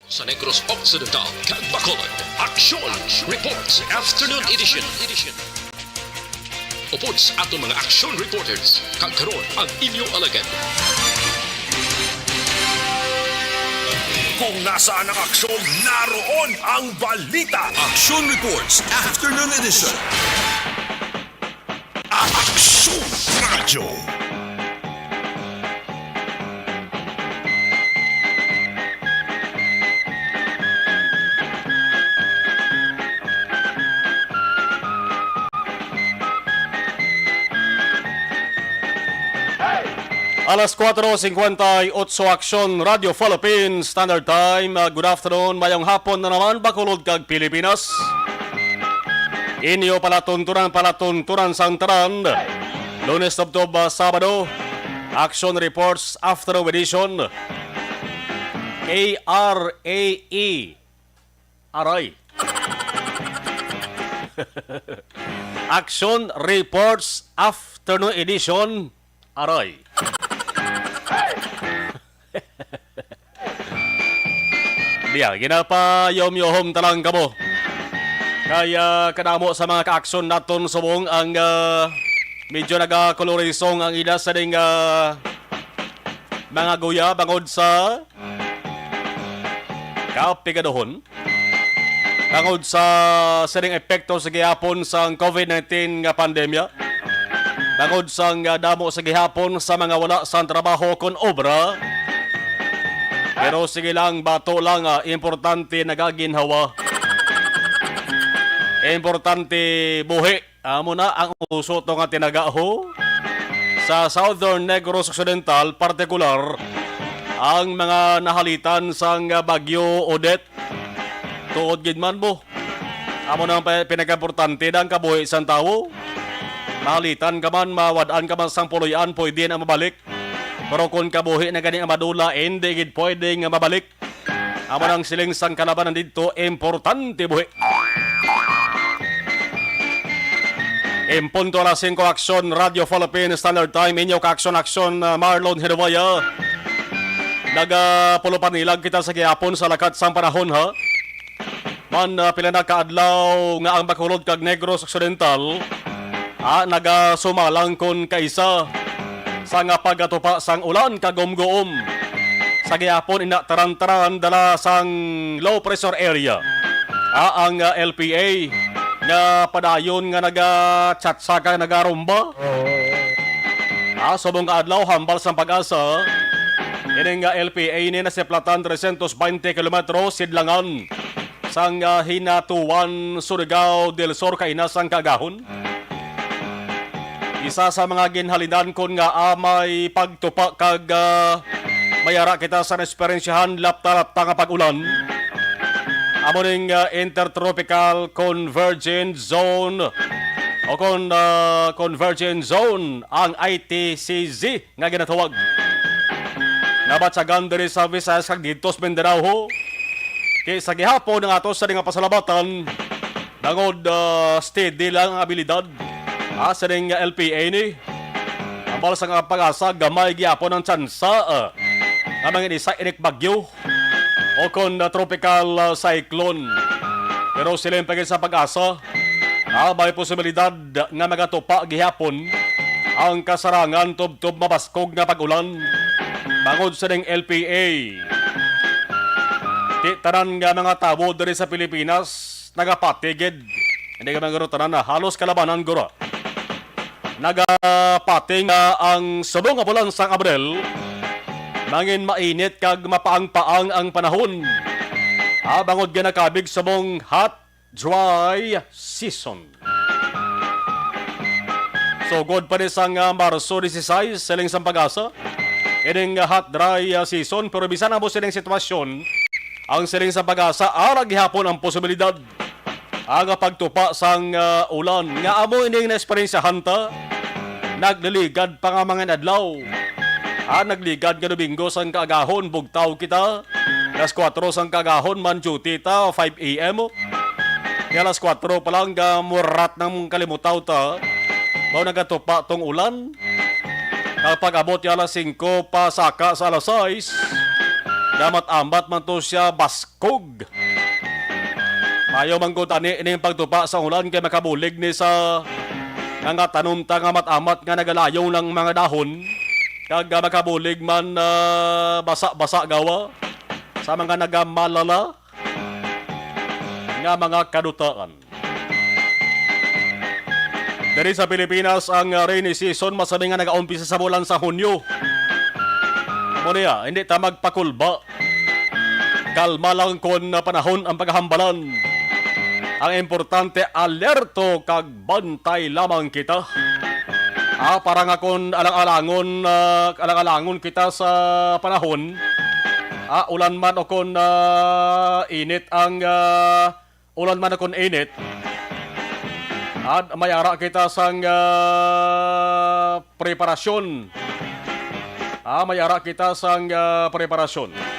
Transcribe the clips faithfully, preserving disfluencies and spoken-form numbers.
Sa Negros Occidental kag Bacolod, Aksyon Reports Afternoon Edition. Upod sa aton mga aksyon reporters, kag karon ang inyo alagad. Kung nasaan ang aksyon, naroon ang balita. Aksyon Reports Afternoon Edition. Aksyon Radyo. Alas kuwatro singkwenta y otso, Aksyon Radyo Philippines Standard Time. Ah, good afternoon, mayong hapon na naman, Bacolod kag Pilipinas. Inyo palatuntunan, palatuntunan sang tanan. Lunes tubtob, ah, Sabado. Action Reports After Edition. A R A E. Aray. Action Reports Afternoon Edition. Aray. Diya, ginapayom-yohom talang kamo. Kaya kadamo sa mga kaaksyon naton subong ang, ah, medyo nagakolorisong ang ila sa ding, ah, mga guya bangod sa kapigaduhon. Bangod sa sining epekto sa gihapon sang covid nineteen nga pandemya, bangod sang, ah, damo sa gihapon sa mga wala sang trabaho kon obra. Pero sige lang, bato lang, ah, importante nagaginhawa. Importante buhi. Amo na ang uso to nga tinagaho sa Southern Negros Occidental, partikular ang mga nahalitan sang Bagyo Odette. Tuod gid man mo. Amo na ang pa-, pinakaimportante na ang kabuhi sang tawo. Mahalitan ka man, mawad-an ka man sang puloy-an, pwede na mabalik. Pero kung kabuhi na gani ang madula, hindi gid pwede nga mabalik. Amo nang siling sang kalabanan didto, importante buhi. En punto alas singko, Aksyon Radyo Philippine Standard Time, inyo ka-aksyon-aksyon, ah, Marlon Hiruwaya. Nagapulupanilag kita sa gihapon sa lakat sang panahon, ha? Man, ah, pila na ka adlaw nga ang Bacolod kag Negros Occidental, ah, nagasumalang kon kaisa sa nga pagkatupa sang ulan kag gumguom. Sa gihapon ina taran-taran dala sang low pressure area, ah, ang, ah, L P A nga padayon nga nagachatsa kag nagarumba. Ah, subong nga adlaw, hambal sang PAGASA, ining, ah, L P A ini nasiplatan trescientos veinte kilometro sidlangan sang, ah, Hinatuan, Surigao del Sur, kaina sang kaagahon. Isa sa mga ginhalinan kon nga, ah, may pagtupa kag, ah, may ara kita sa naesperyensyahan lapta-lapta nga pag-ulan. Amo ning, ah, Intertropical Convergence Zone o kon, ah, Convergence Zone ang I T C Z nga ginatawag. Nabatyagan diri sa Visayas kag didto sa Mindanao, ho. Kay sa gihapon ang ato sa nga pasalamatan, bangod, ah, steady lang ang abilidad, ah, sa ning L P A ni. Hambal sa nga PAGASA, gamay gihapon ang tsansa, ah, nga mangin isa inik bagyo o kon, ah, tropical, ah, cyclone. Pero siling pa gid sa PAGASA, ah, may posibilidad nga magatupa gihapon ang kasarangan tubtob mabaskog nga pag-ulan bangod sa ning L P A. Ti tanan nga mga tawo diri sa Pilipinas nagapati gid. Hindi ka man guro tanan na halos kalabanan guro. Nagapati nga ang subong nga bulan sang Abril mangin mainit kag mapaang-paang ang panahon. Ah, bangod nga nakabig subong hot dry season. Sugod pa ni sang, ah, Marso dieciséis, siling sang PAGASA, ining, ah, hot dry, ah, season, pero bisan amo sining sitwasyon, ang siling sang PAGASA, ara gihapon ang posibilidad ang pagtupa sang, ah, ulan nga amo ining naesperyensyahan ta. Nagliligad pa nga mga adlaw. Ah, nagligad nga Domingo sang kaagahon, bugtaw kita. Alas kuwatro sang kaagahon, man duty ta, five A M. Kaya alas kuwatro pa lang, ah, murat nang kalimutaw ta. Mao nagatupa tong ulan. Ang pag-abot ya alas singko pa saka sa alas sais, Damat-amat man to siya baskog. Mayo man gud ani ining pagtupa sa ulan kay makabulig ni sa nga tanom ta nga amat-amat nga nagalayong lang mga dahon, kag, ah, makabulig man, ah, basa-basa gawa sa mga nagamalala nga mga kadutaan. Diri sa Pilipinas, ang, ah, rainy season masabi nga nagaumpisa sa bulan sa Hunyo. Amo niya, hindi ta magpakulba. Kalma lang kon panahon ang paghambalan. Ang importante, alerto kag bantay lamang kita. Ah, para nga kon alang-alangon, ah, alang-alangon kita sa panahon, ah, ulan man o kon, ah, init ang, ah, ulan man o kon init, at may ara kita sang, ah, preparasyon. Ah, may ara kita sang, ah, preparasyon.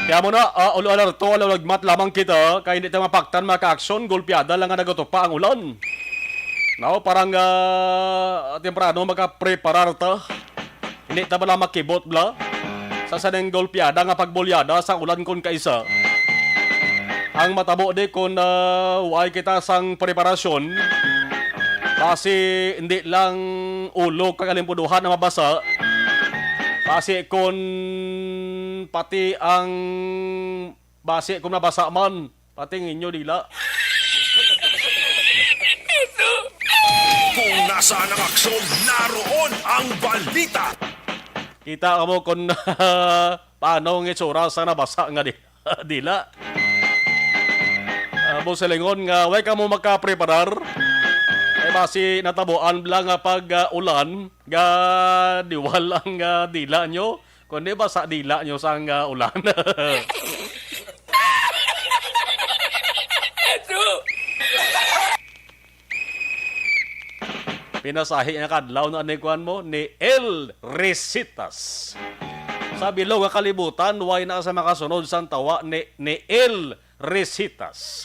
Kaya mo na, ah, ulo alerto, ulo lagmat lamang kita, kay hindi ta mapaktan, mga ka-aksyon, golpeada lang nga nagatupa ang ulan. No, parang, ah, temprano makapreparar ta. Hindi ta bala makibot bala sa sanang golpeada nga pagbolyada sa ulan kon kaisa. Ang matabo di kon, ah, way kita sang preparasyon, basi hindi lang ulo kag alimpuduhan ang mabasa, basi kon pati ang, basi kon mabasa man, pati ang inyo dila. Kung nasaan ang aksyon, naroon ang balita. Kita mo kung paano ang itsura sa nabasa nga di-, dila. Ah, mo silingon nga, way ka mo makapreparar. Ay basi natabuan lang nga pag, ah, ulan, nga diwal ang, ah, dila nyo. Kundi ba sa dila nyo sang, ah, ulan? Pinasahi nga kadlaw na ni kuan mo, ni El Resitas. Sa bilog nga kalibutan, way na sa makasunod sang tawa ni, ni El Resitas.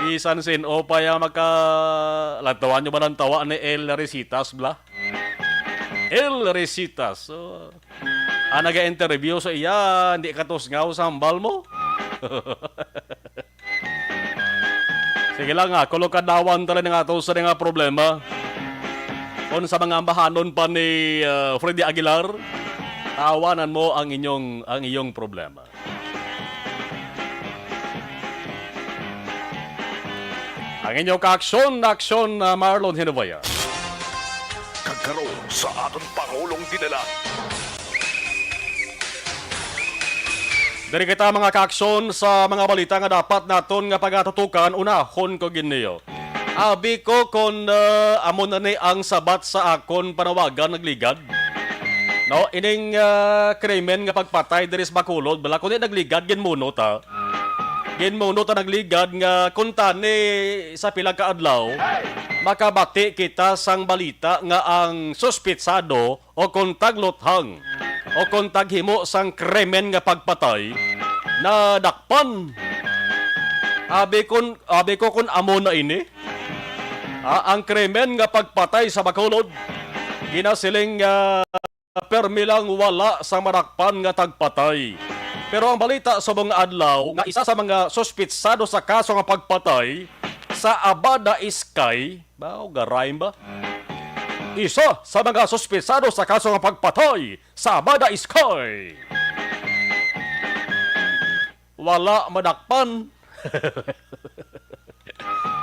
Bisan sin-o pa yang maka-, lantawan nyo ba ng tawa ni El Resitas, bla? El Resitas. So, ah, naga-interview sa iya, hindi ka tusngaw sa hambal mo? Sige lang, ah, kulog kadlawan tala nga ato sa nga problema. Kung sa mga ambahanon pa ni, ah, Freddy Aguilar, tawanan mo ang inyong, ang iyong problema. Ang inyong kaaksyon, aksyon, ah, Marlon Hinovaya. Kag karon sa aton Pangulong Dinala. Diri kita, mga kaaksyon, sa mga balita nga dapat naton nga pagatutukan, unahon ko gid niyo. Abi ko kon, ah, amo na ni ang sabat sa akon panawagan nagligad. No, ining, ah, krimen nga pagpatay diri sa Bacolod, bala kundi nagligad, ginmuno ta. Ginmuno ta nagligad nga kuntani sa pila ka adlaw, makabati kita sang balita nga ang suspitsado o kon tagluthang o kon taghimo sang krimen nga pagpatay nadakpan. Abi kon, abi ko kon amo na ini. Ah, ang krimen nga pagpatay sa Bacolod, ginasiling nga permi lang wala sa madakpan nga tagpatay. Pero ang balita subong nga adlaw nga isa sa mga suspitsado sa kaso nga pagpatay sa Abada Iskay, ba, o ga-rhyme ba? Isa sa mga suspitsado sa kaso nga pagpatay sa Abada Iskay. Wala madakpan.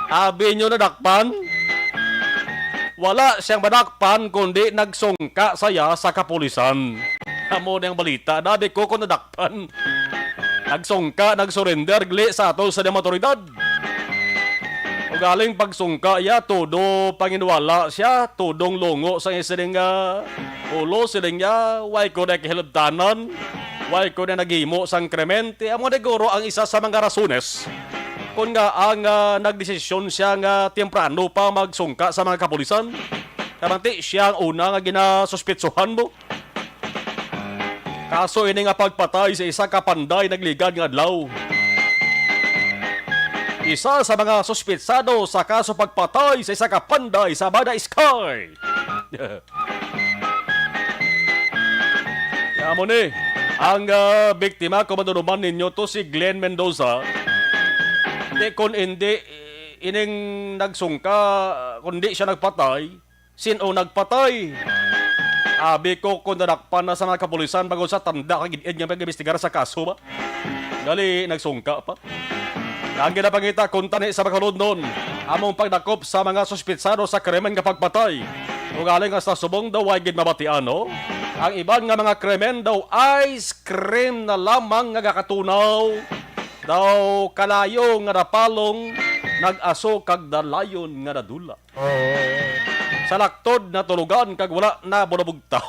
Abi nyo nadakpan? Wala siyang madakpan, kundi nagsungka saya sa kapulisan. Amo na ang balita. Dabi ko kung nadakpan. Nagsungka, nagsurrender, gli sa ato sa mga otoridad. Ugaling pagsungka iya, todo panginwala siya, todong lungo sa sining, ah, ulo, sining niya, way ko na kahilabtanan, way ko na naghimo sang krimen. Ti amo na guro ang isa sa mga rasones kung nga ang, ah, nagdesisyon siya nga temprano pa magsungka sa mga kapulisan. Kamanti, siya ang una nga ginasuspitsuhan mo. Kaso ini nga pagpatay sa isa ka panday nagligad nga adlaw. Isa sa mga suspitsado sa kaso pagpatay sa isa ka panday sa Bada Sky. Kaya mo ni, ang ah, biktima, kung maduduman ninyo, to si Glenn Mendoza. Di, kung hindi, ining nagsungka, kung di siya nagpatay, sin-o nagpatay? Abi ko kung nadakpan na sa mga kapulisan bangod sa tanda kag id-id nga pag-imbestigar sa kaso ba? Gali, nagsungka pa. Ang ginapangita kuntani sa Bacolodnon, among pagdakop sa mga suspitsado sa krimen nga pagpatay. Ugaling hasta subong daw way gid mabatian, no? Ang iban nga mga krimen daw ice cream na lamang nga gakatunaw. Daw kalayo nga napalong, nag-aso kag dalayon nga nadula. Sa laktod natulugan kag wala na bulabugtaw.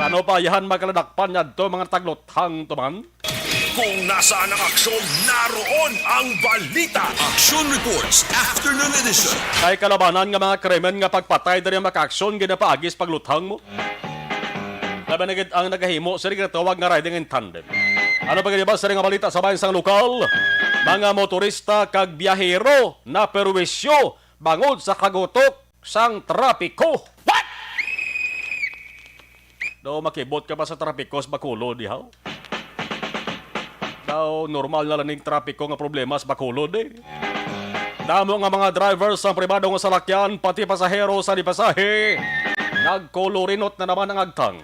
Sa ano pa, yahan makaladakpan yadto mga tagluthang tuman? Kung nasaan ang aksyon, naroon ang balita. Action Reports, Afternoon Edition. Kay kalabanan nga mga krimen nga pagpatay diri makaaksyon ginapaagi sa pagluthang mo. Labi na gid ang nagahimo sa ginatawag nga riding in tandem. Ano pa gid ba sa nga balita sa bayan sang lokal? Mga motorista kag biyahero na perwisyo bangod sa kagutok sang trapiko. What? Daw makibot ka pa sa trapiko sa Bacolod, dihaw? Daw normal na lang ning trapiko nga problema sa Bacolod, eh. Damo nga mga driver sa pribado nga salakyan, pati pasahero sa dipasahe, nagkulurinot na naman ang agtang.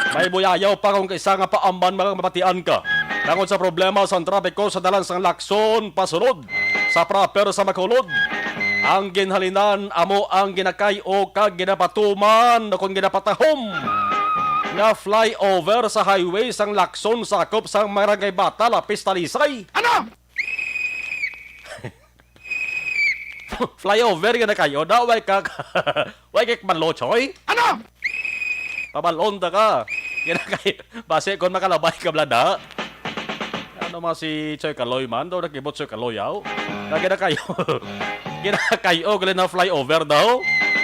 May buyayaw pa kung kaisa nga paamban mabatian ka. Tungod sa problema sa trapiko sa dalan sang Lacson, pasulod sa proper sa Bacolod. Ang ginhalinan amo ang ginakay-o kag ginapatuman o kon ginapatahom nga flyover sa highway sang Lacson sakop sang Barangay Bata, Lapis, Talisay. Ano? Flyover nga na kayo, da, way ka, way ka kabalo, Choy? Ano? Pabalon ta ka. Ginakay, base kon makalabay ka, blada. Ano man si Choy Kaloy man? Daw nakibot Choy Kaloy, aw. Lagi na kayo. Ginakay-o, gali na flyover daw.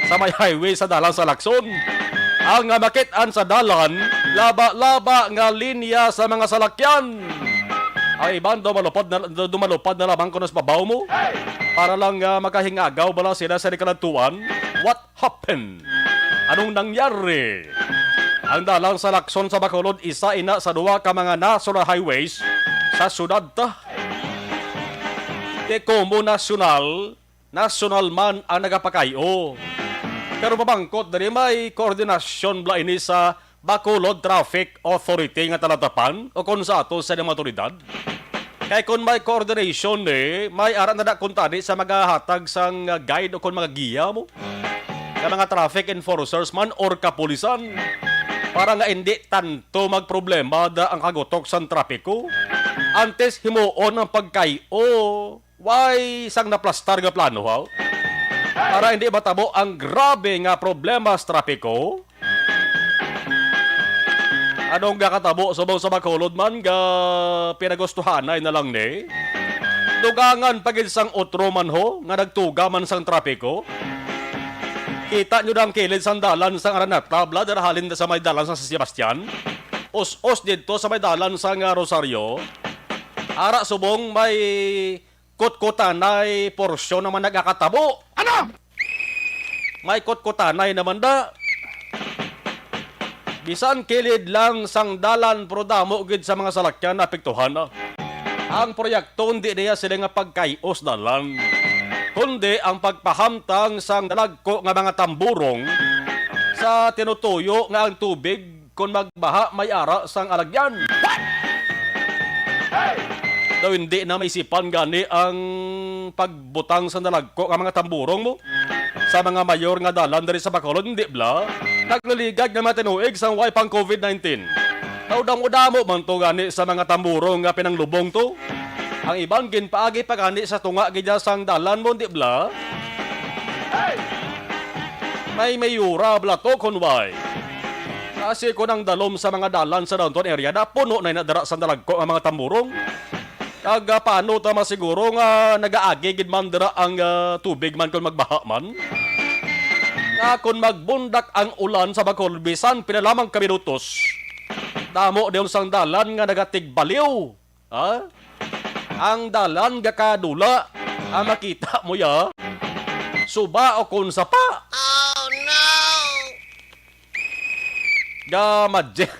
Sa may highway sa dalan sa Lacson. Ang nga makit-an sa dalan, laba-laba nga linya sa mga salakyan. Ang iban daw malupad na, daw malupad na lamang kuno sa babaw mo. Para lang nga makahingagaw bala sila sa nikaladtuan. What happened? Anong nangyari? Ang dalan sa Lacson sa Bacolod, isa ina sa duha ka mga national highways sa syudad ta. Di komo nasyonal, nasyonal man ang nagapakay-o. Pero mabangkot diri may koordinasyon bala ini sa Bacolod Traffic Authority nga talatapan o kon sa ato sa mga awtoridad. Kay kon may coordination ni, may ara na da kuntani sa magahatag sang, ah, guide o kon mga giya mo nga mga traffic enforcers man or kapulisan para nga indi tanto magproblema da ang kagutok sang trapiko. Antes himuon ang pagkay-o, way sang naplastar nga plano, haw? Para hindi matabo ang grabe nga problema sa trapiko. Anong gakatabo subong sa Bacolod man nga pinagustuhanay na lang ni? Dugangan pa gid sang utro man ho nga nagtuga man sang trapiko. Kita nyo na ang kilid sang dalan sang Araneta, bala, dira halin sa may dalan sa San Sebastian. Us-us didto sa may dalan sang, ah, Rosario. Ara subong may kutkutanay porsyon naman nagakatabo. Ano? May kutkutanay naman da. Bisan kilid lang sang dalan, pero damo gid sa mga salakyan naapektuhan na. Ang proyekto hindi niya sila nga pagkayos dalan, kundi ang pagpahamtang sang dalagko nga mga tamburong sa tinutuyo nga ang tubig kon magbaha may ara sang alagyan. Daw hindi na maisipan gani ang pagbutang sa nalagko nga mga tamburong mo sa mga mayor nga dalan diri sa Bacolod, hindi bala? Nagliligad nga mga tinuig sang way pang covid nineteen. Daw damo-damo man to gani sa mga tamburong nga pinanglubong to. Ang iban ginpaagi pa gani sa tunga gid sang dalan mo, hindi bala? May mayura bala to, kon way? Kasi kon ang dalom sa mga dalan sa downtown area napuno na ina dira sa nalagko nga mga tamburong. Kag, ah, paano ta masiguro nga nagaagi gid man dira ang, ah, tubig man kon magbaha man? nga kon magbundak ang ulan sa Bacolod, bisan pila lamang ka minutos, damo dayon sang dalan nga nagatigbaliw. Ha? Ang dalan gakadula. Ang makita mo ya, suba o kon sapa. Oh, no! Ga magic.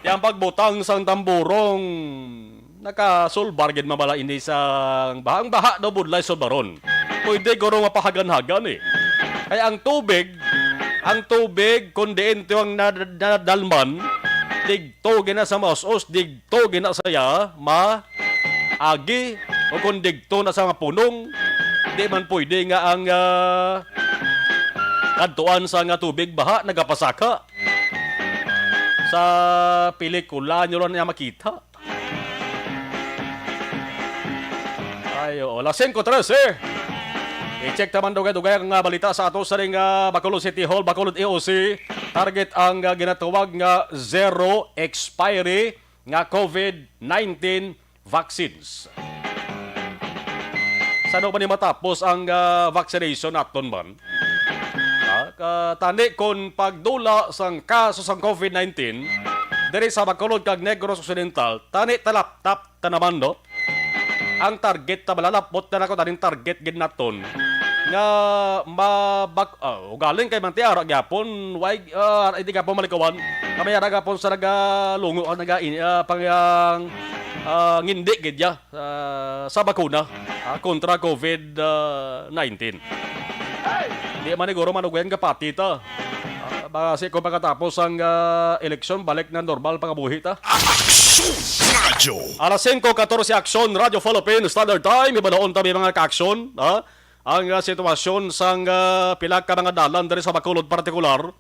Yang pagbutang sang tamburong nakasulbar gid man bala ini sang baha. Ang baha daw budlay sulbaron. Pwede guro mapahagan-hagan eh. Kay ang tubig, ang tubig, kung diin ito ang nad-, nadalman, digto gina sa maus-os, digto gina saya, ma agi, o kung digto na sa mga punong, di man pwede nga ang, ah, kadtuan sa nga tubig baha nagapasaka sa pelikula nyo lang niya makita. Ay, oo. Alas singko trese. I-check naman dugay-dugay ang, ah, balita sa ato sa ring, ah, Bacolod City Hall, Bacolod E O C. Target ang, ah, ginatawag nga zero expiry nga COVID nineteen vaccines. Sano ba ni matapos ang, ah, vaccination naton man? Ah, ka-, tani kon pagdula sang kaso sang COVID nineteen diri sa Bacolod kag Negros Occidental, tani talaptap ta naman, no? Ang target ta, malalapot na nako taning target gid naton nga mabak-, ah, ugaling kay mantiara gyapon, why, ah, hindi gyapon malikawan, kami ara gyapon sa nagalungo, ah, naga-, ah, pang, ah, ah, ngindi gid ya, ah, sa bakuna, ah, kontra COVID, ah, nineteen. Di man siguro manugayan kapati ta. Ah, basi kung pagkatapos ang, ah, eleksyon, balik na normal pangabuhi ta. Aksyon Radyo. Alas singko katorse, Aksyon Radyo Philippines Standard Time. Ibanon ta, mga ka-aksyon, ha? Ang, ah, sitwasyon sang, ah, pila ka mga dalan diri sa Bacolod partikular.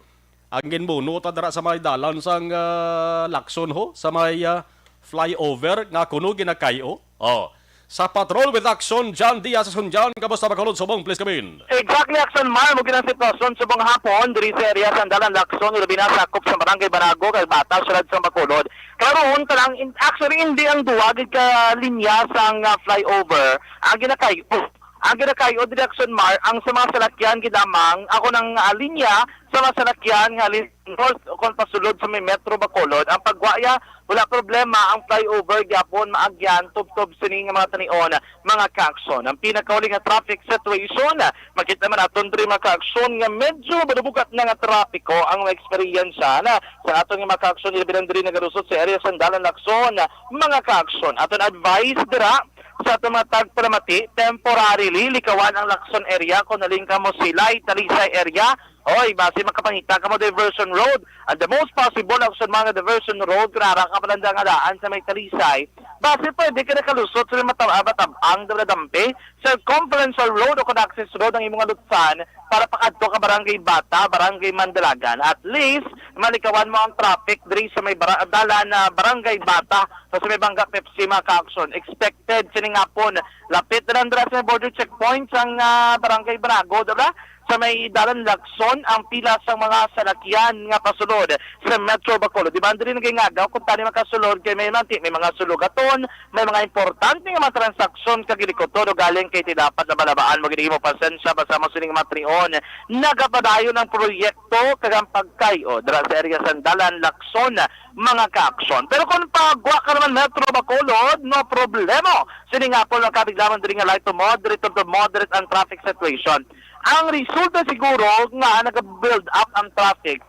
Ang ginbuno ta dira sa may dalan sang, ah, Lacson ho, sa may, ah, flyover nga kuno ginakay-o. Oh. Sa Patrol with Action, John Diaz Asunjan, kamusta Bacolod subong, please come in. Exactly, Action Mar, mo ginang sitwasyon subong hapon diri sa area sang Dalan Lacson, labi na sakop sa Barangay Banago kag Bata, siyudad sang Bacolod. Karon, talang in-, actually, hindi ang duwa gid ka linya sang, ah, flyover ang ginakay-o. Ang ginakay-o diri, Action Mar, ang sa mga salakyan gid lamang, ako nang, ah, linya sa mga salakyan nga halin north o kon pasulod sa may Metro Bacolod. Ang pagwaya, wala problema, ang flyover gyapon maagyan tubtob sini nga mga tanion, mga ka-aksyon. Ang pinakauli nga traffic situation, makita man naton diri, mga ka-aksyon, nga medyo madubugat na nga trapiko ang eksperyensya na sa aton nga mga ka-aksyon, ilabi lang diri nagalusot sa area sang Dalan Lacson, mga ka-aksyon. Aton advice dira sa aton mga tagpalamati, temporarily likawan ang Lacson area kon halin kamo Silay, Talisay area. Oy, basi makapangita kamo diversion road. And the most possible, ang sa mga diversion road, kung ara ka pa lang nga daan sa may Talisay, basi pwede ka nakalusot sa may matab-, matab-ang na dampi, circumferential road o kon access road ang imong alutsan para pakadto ka Barangay Bata, Barangay Mandalagan. At least, malikawan mo ang traffic diri sa may bara-, dalan na Barangay Bata, sa may Banga Pepsi, mga ka-aksyon. Expected sining hapon, lapit na lang dira sa may border checkpoint sang, ah, Barangay Banago, diba? Sa may Dalan Lacson ang pila sang mga salakyan nga pasulod sa Metro Bacolod. Di ba, diri nagingagaw kung tani makasulod kay may manti, may mga sulugaton, may mga importante nga mga transaksyon kag helikopter o galing kay ti dapat na balabaan mo gid imo pasensya basta mo sining matrion. Nagapadayon ang proyekto kag ang pagkay-o dira sa area sang Dalan Lacson, mga ka-aksyon. Pero kung pagwa ka naman Metro Bacolod, no problemo. Sining hapon, makabig lamang diri nga light to moderate to moderate ang traffic situation. Ang resulta siguro nga nag-build up ang traffic,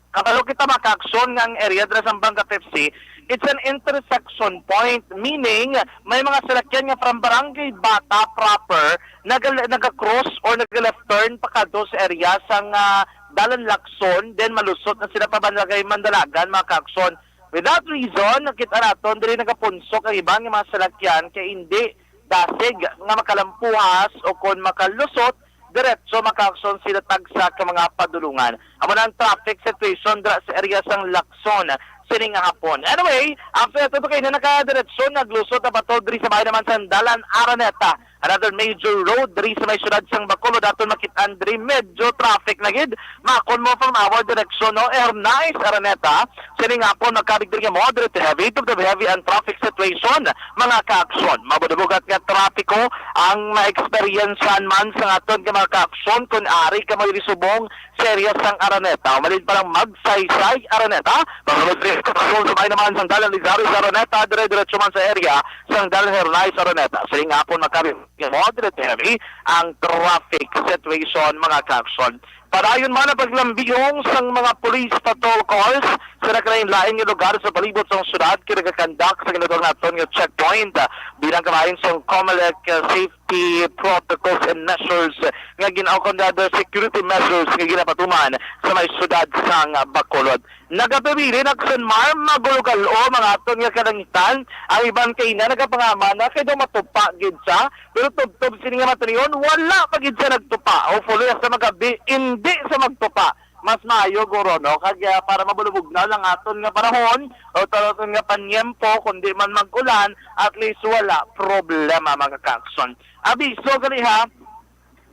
kabalo kita, mga ka-aksyon, nga ang area dira sa Banga Pepsi, it's an intersection point, meaning may mga salakyan nga from Barangay Bata proper naga, naga-cross or naga-left turn pakadto sa area sang, ah, Dalan Lacson, then malusot na sila pa Barangay Mandalagan, mga ka-aksyon. With that reason, nakita naton diri nagapunsok ang iban nga mga salakyan kay hindi dasig nga makalampuhas o kon makalusot diretso, mga ka-aksyon, sila tagsa ka mga padulungan. Amo na ang traffic situation dira sa area sang Lacson sining nga hapon. Anyway, after ito kay na nakadiretso, naglusot na pa to diri sa bahin naman sa Dalan Araneta. another major road diri sa may siyudad sang Bacolod, aton makit-an diri medyo traffic na gid. Makon mo from our direction, no, Hernais, Araneta, sining hapon magkabig diri nga moderate to heavy, to the heavy ang traffic situation, mga kaaksyon. Mabudubugat nga trapiko ang ma-experiencehan man sa aton nga mga kaaksyon kun ari ka mo diri subong sa area sang Araneta. Umalin pa lang Magsaysay, Araneta. Pagkabudre sa patrol, sabay naman sang dalan Lizares, Araneta, dire-diretso man sa area sang dalan Hernais, Araneta. Sining hapon magkabig moderate heavy ang traffic situation, mga kaaksyon. Padayon man ang paglambihong sang mga police patrol cars sa nagkalain-lain nga lugar sa palibot sang syudad, kay nagakandak sa ginatawag naton nga checkpoint, ah, bilang kabahin sang COMELEC, ah, safety protocols and measures nga gin-, o kon rather, security measures nga ginapatuman sa may syudad sang, ah, Bacolod. Nagapabilin, Aksyon Mar, magulugalo mga aton nga kalangitan. Ang iban kay na nagapangama na kay daw matupa gid sa, pero tubtob sini nga matulion, wala pa gid sa nagtupa. Hopefully, hasta magabi, hindi sa magtupa. Mas maayo guro, no? Kag, ah, para mabulubugnaw lang aton nga panahon o aton nga panyempo, kundi man mag-ulan, at least wala problema, mga kaaksyon. Abiso gali, ha,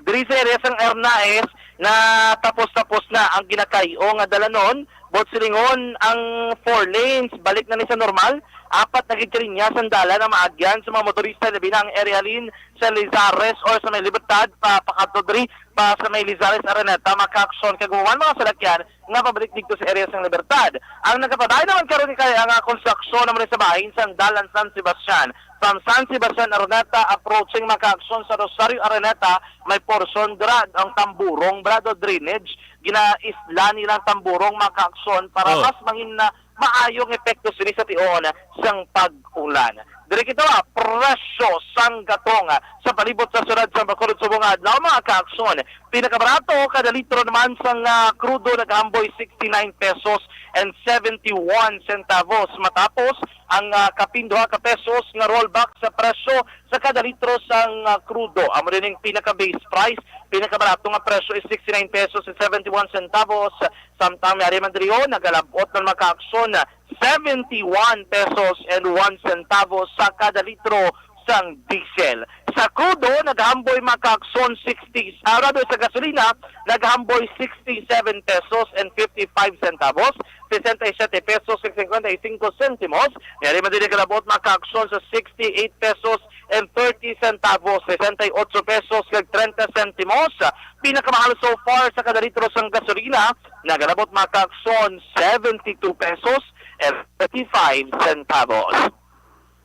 diri sa area sang Hernais na tapos-tapos na ang ginakay-o nga dalanon, buot silingon ang four lanes, balik na ni sa normal. Apat na gid ka linya sang dalan ang maagyan sa mga motorista, labi na ang area lane sa Lizares or sa may Libertad pa, pakadto diri pa sa may Lizares Araneta, mga kaaksyon, kag human mga salakyan nga pabalik didto sa area sang Libertad. Ang nagapadayon naman karon kay ang, ah, konstruksyon naman sa bahin sang dalan San Sebastian. From San Sebastian Araneta, approaching, mga kaaksyon, sa Rosario Araneta, may portion dira ang tamburong, brado, drainage, ginaisla nilang tamburong, mga kaaksyon, para Oh. mas mangin na maayong epekto sini sa tion sang pag-ulan. Diri kita, ah, presyo sang gatong, ah, sa palibot sa siyudad sa Bacolod subong nga adlaw, mga kaaksyon. Pinakabarato kada litro naman sang, ah, krudo nagahamboy sixty-nine pesos and seventy-one centavos. Matapos ang, ah, kapin duha ka pesos nga rollback sa presyo sa kada litro sang, ah, krudo. Amo din ang pinaka-base price. Pinakabarato nga presyo is sixty-nine pesos and seventy-one centavos. Samtang may ari man diri, oh, nagalab-ot man, mga kaaksyon, seventy-one pesos and one centavo sa kada litro sang diesel. Sa krudo, naghamboy, mga kaaksyon, sixty, ah, rather, sa gasolina, naghamboy sixty-seven pesos and fifty-five centavos, sesenta y siete pesos kag cincuenta y cinco centimos. May ari man diri nagalab-ot, mga kaaksyon, sa sixty-eight pesos and thirty centavos, sesenta y ocho pesos kag treinta centimos. Pinakamahal so far sa kada litro sang gasolina, nagalabot, mga kaaksyon, seventy-two pesos and thirty-five centavos.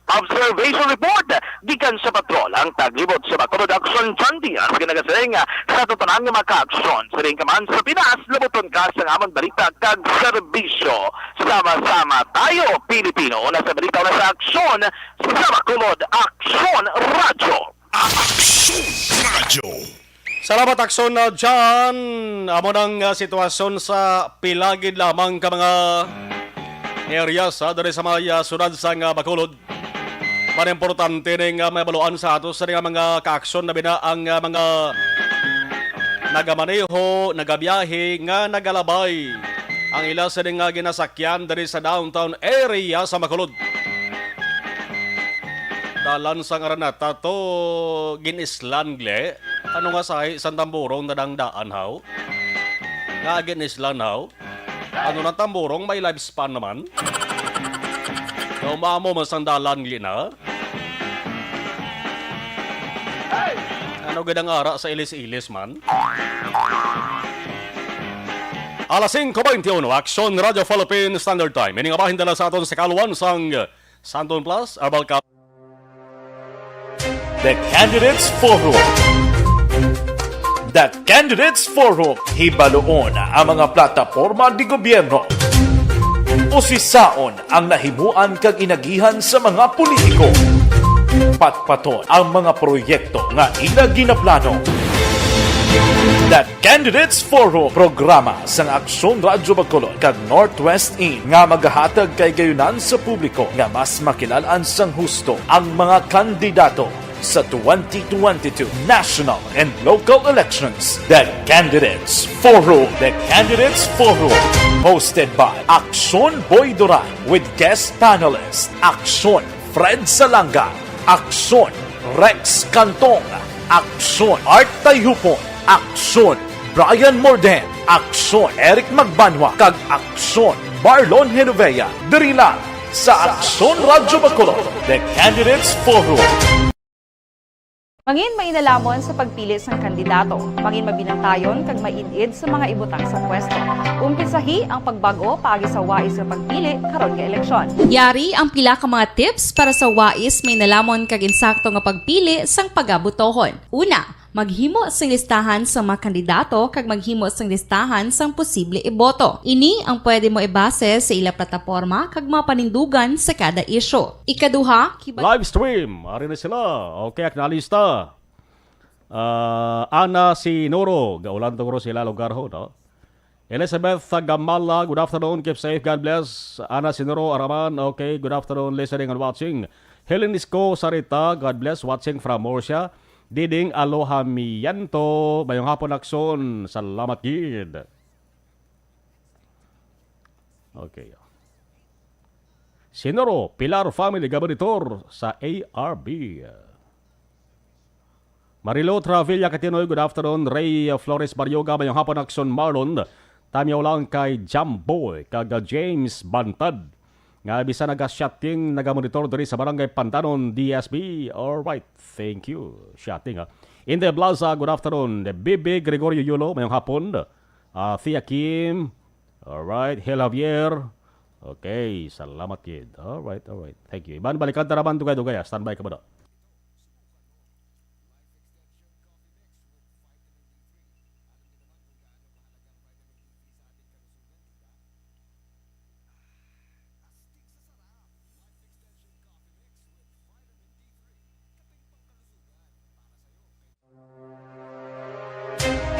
Observation report gikan sa patrol, ang taglibot sa Bacolod, Aksyon John Diaz, nga nagasiling, sa tanan nga mga kaaksyon, siling ka man sa Pinas, labuton ka sa amon balita kag serbisyo. Sama-sama tayo, Pilipino. Una sa balita, una sa aksyon, sa Bacolod, Aksyon Radyo. Aksyon Radyo. Salamat, Aksyon, uh, John. Amo nang, uh, sitwasyon sa pila gid lamang ka mga areas, ha, diri sa mga, uh, syudad sang, uh, Bacolod. Mga importante ning, uh, mabaluan sa ato sa mga kaaksyon, labi na ang, uh, mga nagamaneho, nagabiyahe, nga nagalabay ang ila sa nga ginasakyan diri sa downtown area sa Bacolod. Dalan sang Araneta to gin-islan gali. Ano nga sahi sang tamburong nadangdaan, haw? Nga gin-islan, haw? Ano na tamburong may lifespan naman? Kaumamo man sang dalan gali na. Ano gid ang ara sa ilis-ilis man? Alas singko beintiuno, Aksyon Radyo Philippine Standard Time. Ini nga bahin dala sa aton sa kaluan sang Santon Plus, Herbal Cap. The Candidates Forum. The Candidates Forum, hibaluon ang mga plataporma di gobyerno. Usisaon ang nahimuan kag inagihan sa mga politiko. Patpaton ang mga proyekto nga ila ginaplano. The Candidates Forum, programa sang Aksyon Radyo Bacolod kag Northwest In nga magahatag kahigayonan sa publiko nga mas makilal-an sang husto ang mga kandidato sa twenty twenty-two national and local elections. The Candidates Forum. The Candidates Forum, hosted by Aksyon Boy Duran with guest panelist Aksyon Fred Salanga, Aksyon Rex Cantong, aksyon. Art Tayhupon, aksyon. Brian Morden, aksyon. Eric Magbanwa, kag aksyon. Marlon Genovea, diri lang sa Aksyon Radyo Bacolod, The Candidates Forum. Mangin mainalomon sa pagpili sang kandidato. Mangin mabinantayon kag maid-id sa mga ibutang sa pwesto. Umpisahi ang pagbag-o paagi sa wais nga pagpili karon nga eleksyon. Yari ang pila ka mga tips para sa wais, mainalomon kag insakto nga pagpili sang pagabotohon. Una, maghimo sing listahan sa mga kandidato kag maghimo sing listahan sang posible iboto. Ini ang pwede mo ibase sa ila plataporma kag mga panindugan sa kada isyu. Ikaduha, kiba- Live stream, ari na sila. Okay, ak nalista. Ah, Ana Sinuro, gaulan to guro sila lugar ho, no? Elizabeth Gamala, good afternoon, keep safe, God bless. Ana Sinuro Araman, okay, good afternoon, listening and watching. Helen Isko Sarita, God bless, watching from Murcia. Diding Aloha Miyanto, mayong hapon, aksyon. Salamat gid. Okay. Sinuro, Pilar family, gabanitor sa A R B. Marilo Travilla Katinoy, good afternoon. Ray Flores Baryoga, mayong hapon, aksyon Marlon. Tamyaw lang kay Jamboy kag James Bantad nga bisan naga-shooting, nagamonitor diri sa Barangay Pandanon, D S B. Alright, thank you. Shooting, ha. Inday Blaza, good afternoon. Bibi Gregorio Yulo, mayong hapon. Ah, Thea Kim, alright. Hel Javier, okay. Salamat gid. Alright, alright. Thank you. Iban, balikan ta naman dugay-dugay, ha. Standby ka ba, do?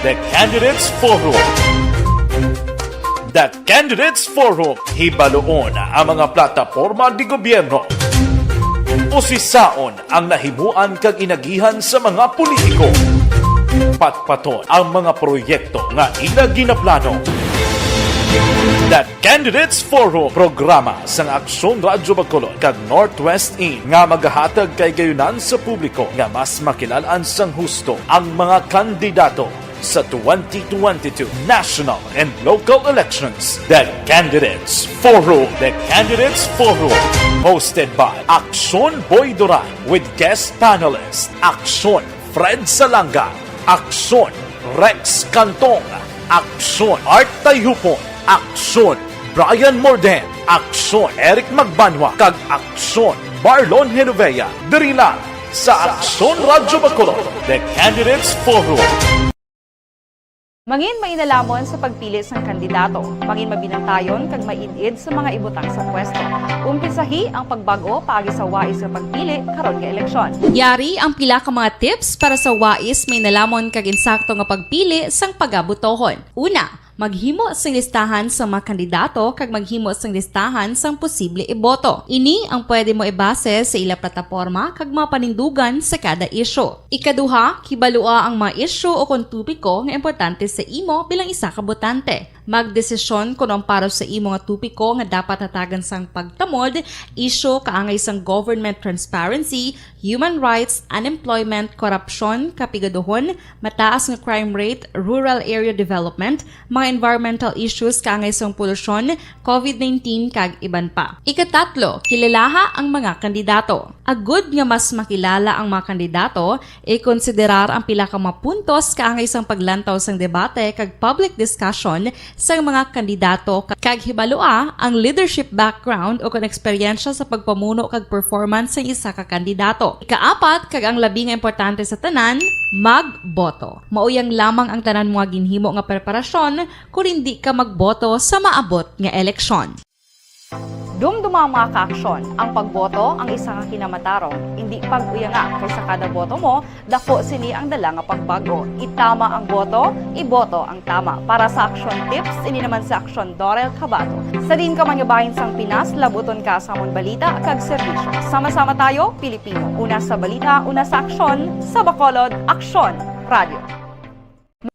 The Candidates Forum. The Candidates Forum. Hibaluon ang mga plataporma di gobyerno. Usisaon ang nahimuan kag inagihan sa mga politiko. Patpaton ang mga proyekto nga ila ginaplano. The Candidates Forum, programa sang Aksyon Radyo Bacolod kag Northwest In nga magahatag kahigayonan sa publiko nga mas makilal-an sang husto ang mga kandidato sa twenty twenty-two national and local elections. The Candidates Forum. The Candidates Forum, hosted by Aksyon Boy Duran with guest panelist Aksyon Fred Salanga, Aksyon Rex Cantong, Aksyon Art Tayhupon, Aksyon Brian Morden, Aksyon Eric Magbanwa, kag Aksyon Marlon Genovea, diri lang sa Aksyon Radyo Bacolod, The Candidates Forum. Mangin mainalomon sa pagpili sang kandidato. Mangin mabinantayon kag maid-id sa mga ibutang sa pwesto. Umpisahi ang pagbag-o paagi sa wais nga pagpili karon nga eleksyon. Yari ang pila ka mga tips para sa wais, mainalomon kag insakto nga pagpili sang pagabotohon. Una, maghimo sing listahan sa mga kandidato kag maghimo sing listahan sang posible iboto. Ini ang pwede mo ibase sa ila plataporma kag mga panindugan sa kada isyu. Ikaduha, kibalua ang mga isyu o kon topiko nga importante sa imo bilang isa ka botante. Magdesisyon kon ang para sa imo nga topiko nga dapat hatagan sang pagtamod, isyu kaangay sang government transparency, human rights, unemployment, korupsyon, kapigaduhon, mataas nga crime rate, rural area development, mga environmental issues kaangay sang polusyon, covid nineteen, kag iban pa. Ikatatlo, kilalaha ang mga kandidato. Agud nga mas makilala ang mga kandidato, ikonsiderar ang pila ka mga puntos kaangay sang paglantaw sang debate kag public discussion sang mga kandidato, kag hibalua ang leadership background o kon eksperyensya sa pagpamuno kag performance sang isa ka kandidato. Ikaapat, kag ang labi nga importante sa tanan, magboto. Mao yang lamang ang tanan mo nga ginhimo nga preparasyon kon indi ka magboto sa maabot nga eleksyon. Dumduma, mga kaaksyon, ang pagboto ang isa ka kinamatarong, indi pag-uyanga, kay sa kada boto mo, dako sini ang dala nga pagbag-o. Itama ang boto, iboto ang tama. Para sa Aksyon Tips, ini naman si Aksyon Dorel Cabato. Sa diin ka man nga bahin sang Pinas, labuton ka sa amon balita kag serbisyo. Sama-sama tayo, Pilipino. Una sa balita, una sa aksyon, sa Bacolod, Aksyon Radio.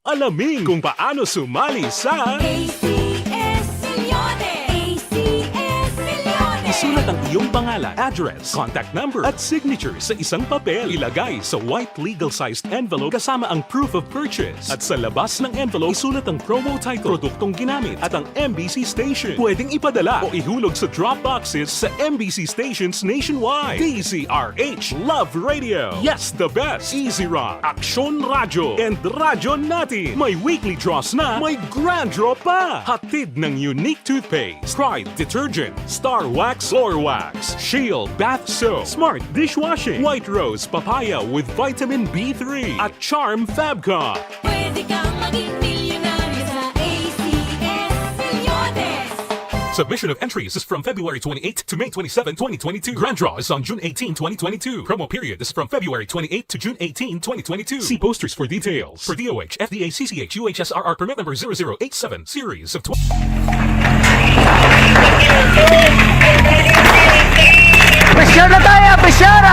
Alamin kung paano sumali sa A C S Millones! A C S Millones! Isulat ang iyong pangalan, address, contact number, at signature sa isang papel. Ilagay sa white legal-sized envelope kasama ang proof of purchase. At sa labas ng envelope, isulat ang promo title, produktong ginamit, at ang M B C station. Pwedeng ipadala o ihulog sa drop boxes sa M B C stations nationwide. D Z R H Love Radio. Yes, the best. Easy Rock, Aksyon Radyo, and Radyo Natin. May weekly draws na, may grand draw pa. Hatid ng Unique Toothpaste, Pride Detergent, Star Wax, Floor Wax, Shield Bath Soap, Smart Dishwashing, White Rose Papaya with Vitamin B three, at Charm Fabcon. Pwede kang maging milyonaryo sa A C S Reloaded. Submission of entries is from February twenty-eighth to May twenty-seven, twenty twenty-two. Grand draw is on June eighteen, twenty twenty-two. Promo period is from February twenty-eighth to June eighteen, twenty twenty-two. See posters for details. For D O H, F D A, C C H, U H S R R permit number zero zero eight seven, series of twenty. Pressure na tayo, pressure!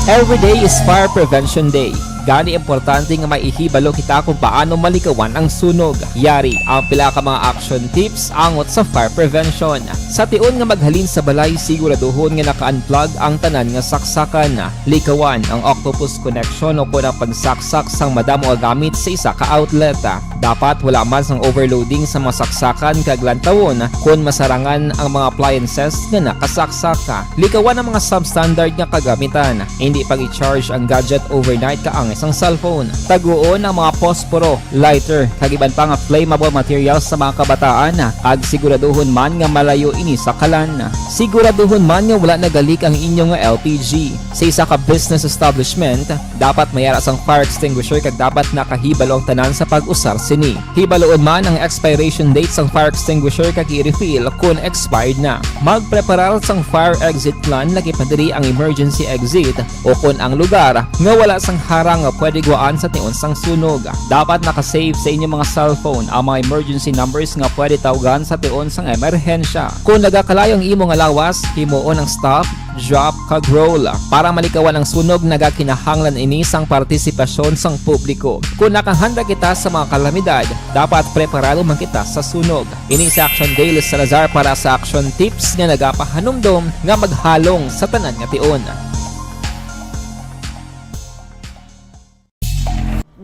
Every day is Fire Prevention Day. Gani, importante nga maihibalo kita kung paano malikawan ang sunog. Yari ang pila ka mga action tips angot sa fire prevention. Sa tion nga maghalin sa balay, siguraduhon nga naka-unplug ang tanan nga saksakan. Likawan ang octopus connection o kon ang pagsaksak sang madamo nga gamit sa isa ka outlet. Dapat wala man sang overloading sa mga saksakan kag lantawon kon masarangan ang mga appliances nga nakasaksak. Likawan ang mga substandard nga kagamitan. Hindi pag-i-charge ang gadget overnight kaangay sang cellphone. Taguon ang mga posporo, lighter, kag iban pa nga flammable materials sa mga kabataan, kag siguraduhon man nga malayo ini sa kalan. Siguraduhon man nga wala nagalik ang inyo nga L P G. Sa isa ka business establishment, dapat may ara sang fire extinguisher kag dapat nakahibalo ang tanan sa pag-usar sini. Hibaluon man ang expiration date sang fire extinguisher kag i-refill kon expired na. Magpreparar sang fire exit plan, lagi pa diri ang emergency exit o kon ang lugar nga wala sang harang nga pwede guwaan sa tion sang sunog. Dapat naka-save sa inyo mga cellphone ang mga emergency numbers nga pwede tawgan sa tion sang emerhensya. Kon nagakalayo ang imo nga lawas, himuon ang stop, drop, kag roll. Para malikawan ang sunog, nagakinahanglan ini sang partisipasyon sang publiko. Kon nakahanda kita sa mga kalamidad, dapat preparado man kita sa sunog. Ini si Action Dale Salazar para sa Action Tips nga nagapahanumdom nga maghalong sa tanan nga tion.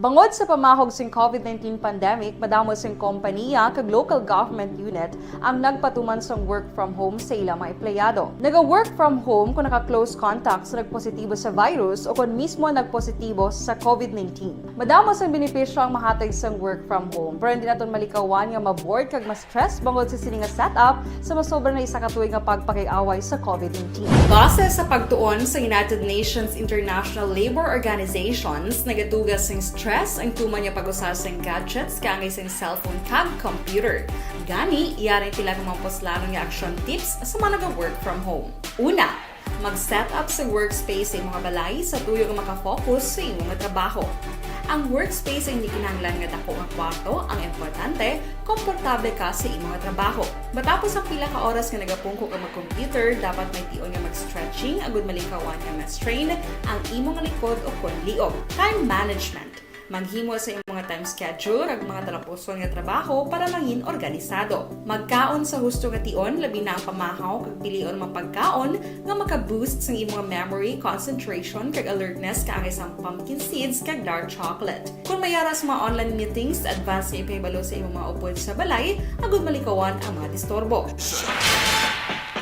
Bangod sa pamahog sing COVID nineteen pandemic, madamo sing kompanya kag local government unit ang nagpatuman sang work from home sa ila mga empleyado. Naga-work from home kung naka-close contact sa nagpositibo sa virus o kon mismo nagpositibo sa COVID nineteen. Madamo sang benepisyo ang mahatag sang work from home, pero hindi naton malikawan nga ma-bored kag ma-stress bangod sa sini nga setup sa masobra na isa ka tuig nga pagpakig-away sa COVID nineteen. Base sa pagtuon sa United Nations International Labor Organizations, nagatuga sing stress ang tuman nga pag-usar sing gadgets kaangay sing cellphone kag computer. Gani, yari ang pila ka mga puslanon nga action tips sa mga naga-work from home. Una, mag-set up sa workspace sa imong balay sa tuyo nga maka-focus sa imo nga trabaho. Ang workspace ay hindi kinahanglan nga dako nga kwarto, ang importante, komportable ka sa imo nga trabaho. Matapos ang pila ka oras nga nagapungko ka mag-computer, dapat may tion nga mag-stretching agud malikawan nga ma-strain ang imo nga likod o kon liog. Time management. Maghimo sa imo nga time schedule kag mga talapuson nga trabaho para mangin organisado. Magkaon sa husto nga tion, labi na ang pamahaw kag pilion mga pagkaon nga maka-boost sang imo nga memory, concentration, kag alertness kaangay sang pumpkin seeds kag dark chocolate. Kon may ara sa mga online meetings, advance nga ipahibalo sa imo mga upod sa balay agud malikawan ang mga disturbo.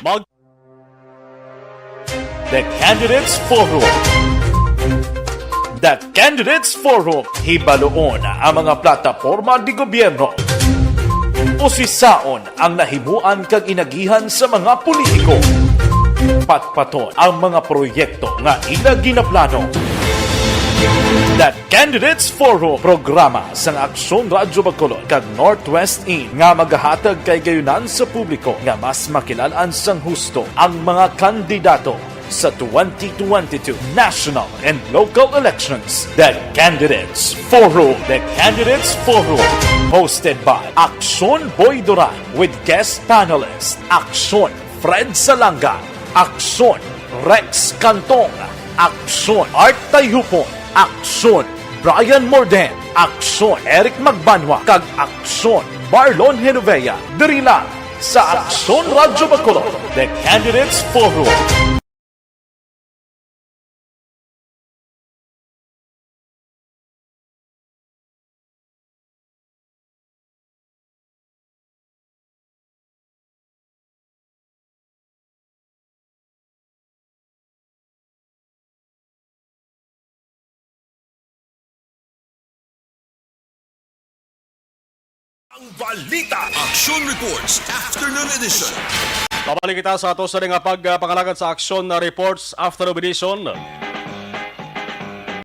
Mag- The Candidates Forum. The Candidates Forum, hibaluon ang mga plataporma di gobyerno. Usisaon ang nahimuan kag inagihan sa mga politiko. Patpaton ang mga proyekto nga ila ginaplano. The Candidates Forum, programa sang Aksyon Radyo Bacolod kag Northwest In nga magahatag kahigayonan sa publiko nga mas makilal-an sang husto ang mga kandidato sa twenty twenty-two national and local elections. The Candidates Forum. The Candidates Forum, hosted by Aksyon Boy Duran with guest panelist Aksyon Fred Salanga, Aksyon Rex Cantong, Aksyon Art Tayhupon, Aksyon Brian Morden, Aksyon Eric Magbanwa, kag Aksyon Marlon Genovea, diri lang sa Aksyon Radyo Bacolod, The Candidates Forum. Ang balita. Action Reports, Afternoon Edition. Pabalik kita sa ato sa nga pagpangalagad sa Action Reports Afternoon Edition.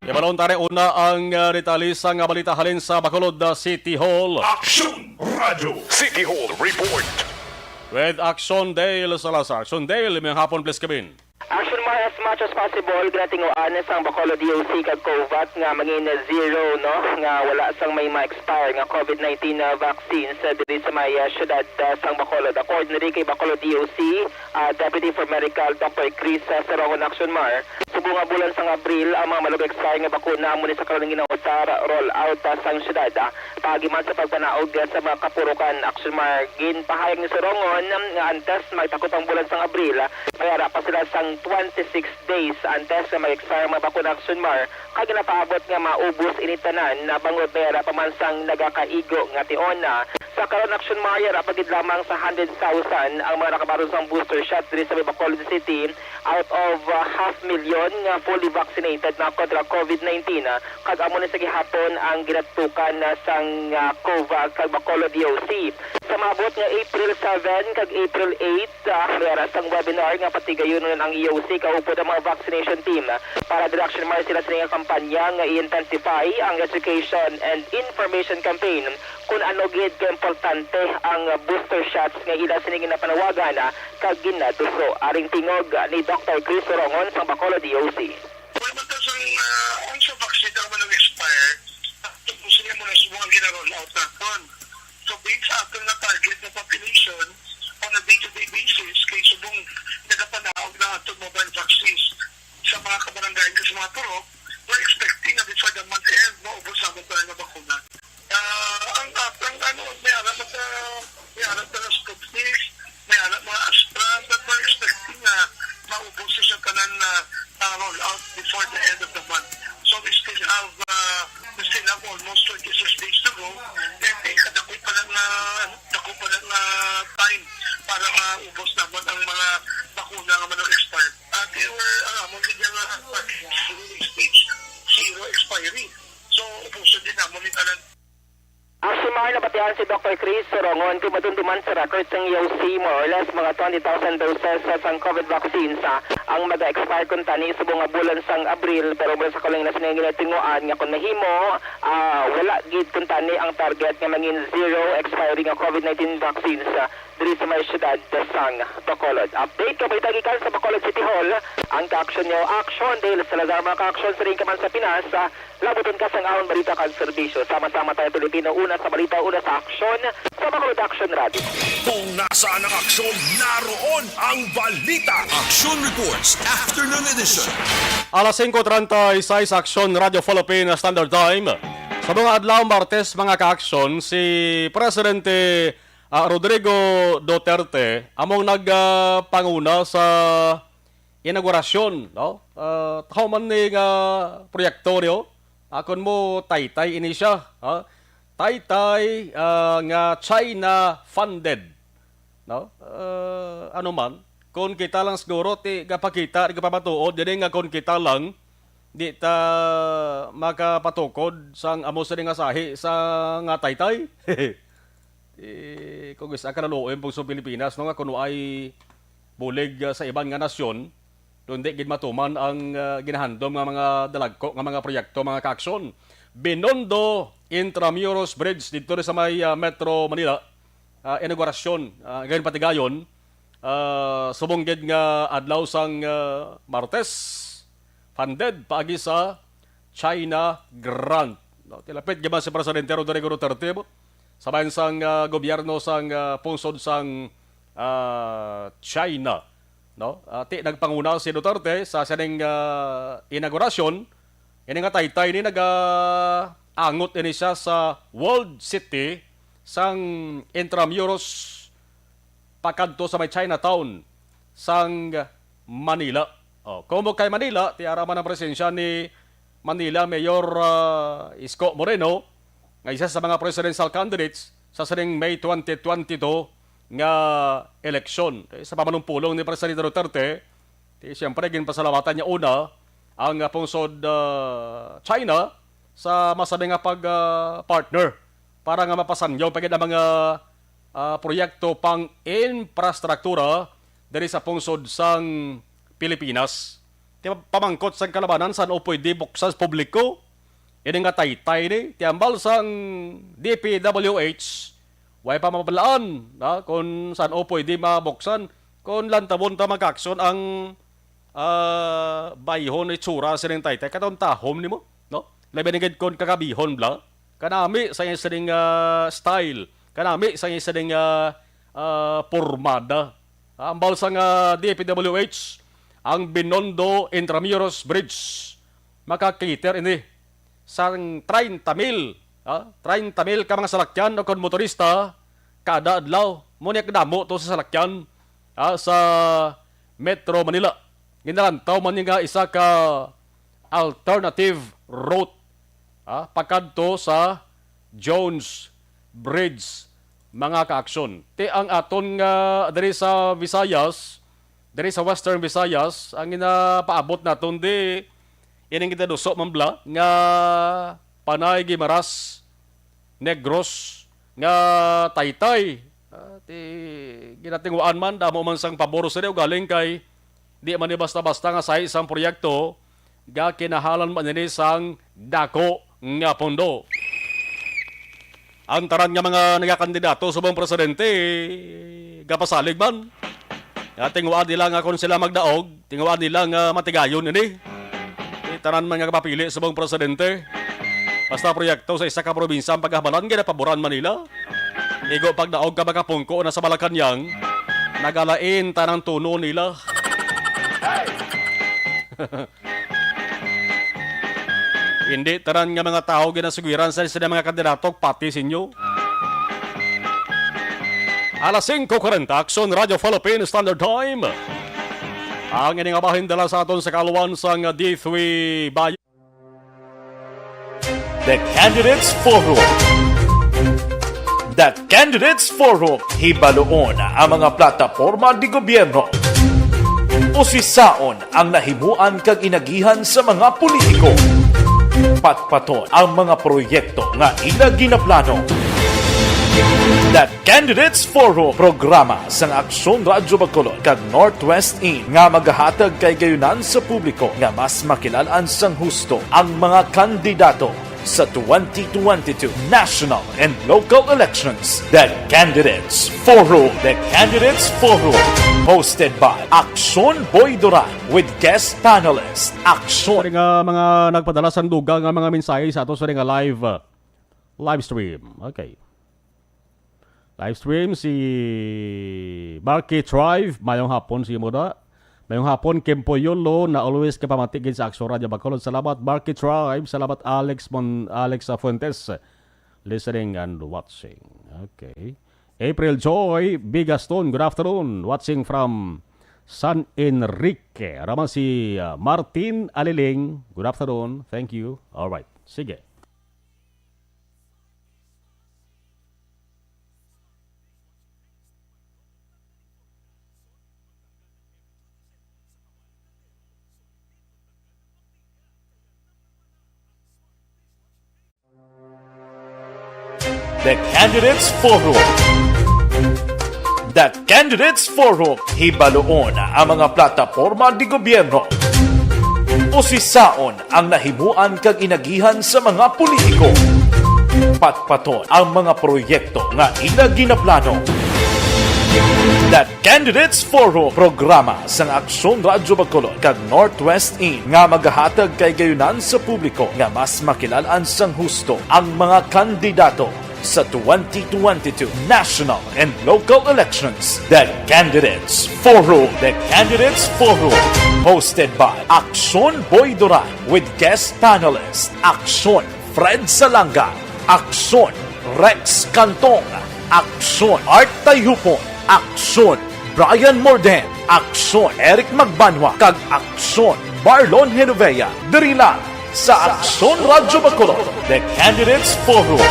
Ibalon tare una ang uh, detalye sa nga balita halin sa Bacolod uh, City Hall. Action Radio City Hall Report. With Action Dale Salazar. Action Dale, may hapon, please, kabin. Action Mar, as much as possible, ginatinguan sang Bacolod D O C kag COVAT nga mangin zero, no, nga wala sang may ma-expire nga COVID nineteen na vaccines, ah, diri sa may, ah, syudad, ah, sang Bacolod. According diri kay Bacolod D O C, ah, Deputy for Medical Doctor Chris, ah, Sarongon, Action Mar, subong nga bulan sang Abril ang mga malug-expire nga bakuna amo ni sa karon ginausar roll out, ah, sang syudad, ah, paagi man sa pagpanaog, ah, sa mga kapurukan. Action Mar, ginpahayag ni Sarongon nga antes magtakop ang bulan sang Abril, may ara pa sila sang twenty-six days antes nga mag-expire ang mga bakuna, Action Mar, kag ginapaabot nga maubos ini tanan na bangod may ara pa man sang nagakaigo nga tion. Sa karon, Action Mar, yara pa gid lamang sa hundred thousand ang mga nakabaton sang booster shot diri sa may Bacolod City, out of, uh, half million nga fully vaccinated na kontra COVID nineteen, uh, kag amo ni sa gihapon ang ginatukan na sang, uh, COVAT kag Bacolod D O C. Sa maabot nga April seven kag April eight, ah, may ara sang webinar nga patigayunon ang E O C kaupod ang mga vaccination team. Para diri, Action Mar, sila sini nga kampanya nga i-intensify ang education and information campaign kung ano gid ka importante ang booster shots nga ila sini ginapanawagan, ah, kag ginaduso. Aring tingog ni Doctor Chris Sorongon sang Bacolod D O C. Wala man ta sang, ah, ang sa vaccine na man nag-expire, tapos sila mo na subong ang gina-roll out naton. So, based sa aton nga target na population on a day-to-day basis, kay subong nagapanaog na aton mobile vaccines sa mga kabarangay kag sa mga purok, we're expecting na before the month end, maubos naman tayo na bakuna. Ah, ang, ang, ano, may ara man sa, may ara sa Sputnik, may ara mga Astra, but we're expecting na maubos sa tanan na, ah, roll out before the end of the month. So we still have, ah, we still have almost twenty-six days to go. Then, eh, kadako pa lang, ah, dako pa lang, ah, time para maubos naman ang mga bakuna nga manag-expire. At they were, ah, mo gid nga, ah, stage zero expiry. So, ubuson din naman ni tanan. Action Mar, nabatian si Doctor Chris Sorongon kay madumduman sa record sang E O C, more or less mga twenty thousand doses sa sang COVID vaccines, ah, ang maga-expire kuntani subong nga bulan sang Abril, pero bulan sa kaling na sini ginatinguan nga kung mahimo, ah, wala gid kuntani ang target nga mangin zero expiry nga COVID nineteen vaccines, ah, diri sa may siyudad sang Bacolod. Update ka balita gikan sa Bacolod City Hall. Ang ka-action nyo, Action Dale Salazar, mga ka-action sa rin ka man sa Pinas, ah, Labuton ka sang amon balita kag serbisyo. Sama-sama tayo, Pilipino. Una sa balita, una sa aksyon. Sa Bacolod Action Radio. Kung nasaan ang aksyon, naroon ang balita. Action Reports, Afternoon Edition. Alas singko treinta y seis, Aksyon Radio Philippine Standard Time. Sa mga adlaw Martes, mga ka-aksyon, si Presidente, ah, Rodrigo Duterte among nagpanguna sa inaugurasyon, no? Ah, taho man ni nga proyekto niyo, akon mo taytay ini siya, ha? Taytay, ah, nga China funded, no? Ah, ano man, kung kita lang siguro ti gapakita, gapamatuod, dili nga kung kita lang, di ta makapatukod sang amo sini nga sahi sa nga taytay. Eh, kung isa ka naluoy ang pulso Pilipinas, no, nga kuno ay bulig, ah, sa iban nga nasyon, kundi gid matuman ang, ah, ginahandom nga mga dalagko nga mga proyekto, mga kaaksyon. Binondo Intramuros Bridge dito rin sa may, ah, Metro Manila, ah, inaugurasyon, ah, gayon patigayon, ah, subong gid nga adlaw sang, ah, Martes, funded paagi sa China grant. No, tilapit gid man si Presidente Rodrigo Duterte, no? Sa bahin sang, ah, gobyerno sang, ah, pungsod sang, ah, China, no? Ah, ti nagpanguna si Duterte sa sining, ah, inaugurasyon, Ini nga taytay ni nagaangot ini siya sa World City sang Intramuros pakadto sa may Chinatown sang Manila. Oh, kumo kay Manila, tiara man ang presensya ni Manila Mayor, ah, Isko Moreno, nga isa sa mga presidential candidates sa sining May twenty twenty-two nga eleksyon. Eh, sa pamanumpulong ni Presidente Duterte, ti, siyempre, ginpasalamatan niya una ang, ah, pungsod, ah, China sa masabi nga pag, ah, partner para nga mapasanyaw pa gid ang mga, ah, proyekto pang infrastruktura diri sa pungsod sang Pilipinas. Ti, pamangkot sang kalabanan, san-o pwede buksan sa publiko ini nga taytay ni? Ti, ambal sang D P W H, way pa mabalaan na kung san-o pwede mabuksan. Kung lantawon ta, mga kaaksyon, ang, ah, bayhon itsura sining taytay, katon tahom nimo, no? Labi na gid kung kagabihon bala. Kanami sa iya sining, ah, style. Kanami sa iya sining, ah, ah, pormada. Ambal sang, ah, D P W H, ang Binondo Intramuros Bridge maka-cater ini sang treinta mil, ah, treinta mil ka mga salakyan o kon motorista kada adlaw. Mo ni kadamo to sa salakyan, ah, sa Metro Manila. Ginalantaw man ni nga isa ka alternative route, ah, pakadto sa Jones Bridge, mga kaaksyon. Ti, ang aton nga diri sa Visayas, diri sa Western Visayas, ang ginapaabot naton di ining gitaduso man bala nga Panay, Guimaras, Negros nga taytay. Ah, ti, ginatinguhaan man, damo man sang pabor sini, ugaling kay di man ni basta-basta nga sahi sang proyekto, ga kinahalan man ini sang dako nga pondo. Ang tanan nga mga nagakandidato subong presidente, gapasalig man. Nga tinguha nila nga kung sila magdaog, tinguha nila nga matigayon ini. Ti, tanan man nga kapapili subong presidente. Basta proyekto sa isa ka probinsya ang pagahamalan, ginapaboran man nila. Igo pagdaog ka makapungko na sa Malacañang, nagalain tanang tono nila. Hindi tanan nga mga tawo ginasugiran sa sila mga kandidato, pati sa inyo. Alas singko kwarenta, Aksyon Radio Philippine Standard Time. Ang ining bahin dala sa aton sa kaluan sang D three Bayo. The Candidates Forum. The Candidates Forum, hibaluon ang mga plataporma di gobyerno. Usisaon ang nahimuan kag inagihan sa mga politiko. Patpaton ang mga proyekto nga ila ginaplano. The Candidates Forum, programa sang Aksyon Radyo Bacolod kag Northwest In nga magahatag kay gayunan sa publiko nga mas makilal-an sang husto ang mga kandidato sa twenty twenty-two national and local elections. The Candidates Forum. The Candidates Forum, hosted by Aksyon Boy Duran with guest panelist Aksyon. Sorry nga mga nagpadala sang dugang nga mga mensahe sa ato sa nga live, uh, live stream. Okay. Live stream si Marky Tribe. Mayong hapon, si Muda. Mayong hapon, Kim Poyolo, na always kapamati gid sa Aksyon Radyo Bacolod. Salamat, Marky Tribe. Salamat, Alex Mon-, Alex, uh, Fuentes. Listening and watching. Okay. April Joy Bigaston, good afternoon. Watching from San Enrique. Ara man si, uh, Martin Aliling. Good afternoon. Thank you. All right. Sige. The Candidates Forum. The Candidates Forum, hibaluon ang mga plataporma di gobyerno. Usisaon ang nahimuan kag inagihan sa mga politiko. Patpaton ang mga proyekto nga ila ginaplano. The Candidates Forum, programa sang Aksyon Radyo Bacolod kag Northwest In nga magahatag kay gayunan sa publiko nga mas makilal-an sang husto ang mga kandidato Sa twenty twenty-two national and local elections, the Candidates Forum. The Candidates Forum, hosted by Aksyon Boy Duran with guest panelists Aksyon Fred Salanga, Aksyon Rex Cantong, Aksyon Art Tayhupon, Aksyon Brian Morden, Aksyon Eric Magbanwa, kag Aksyon Marlon Genovea. Diri lang sa Aksyon Radyo Bacolod, The Candidates Forum.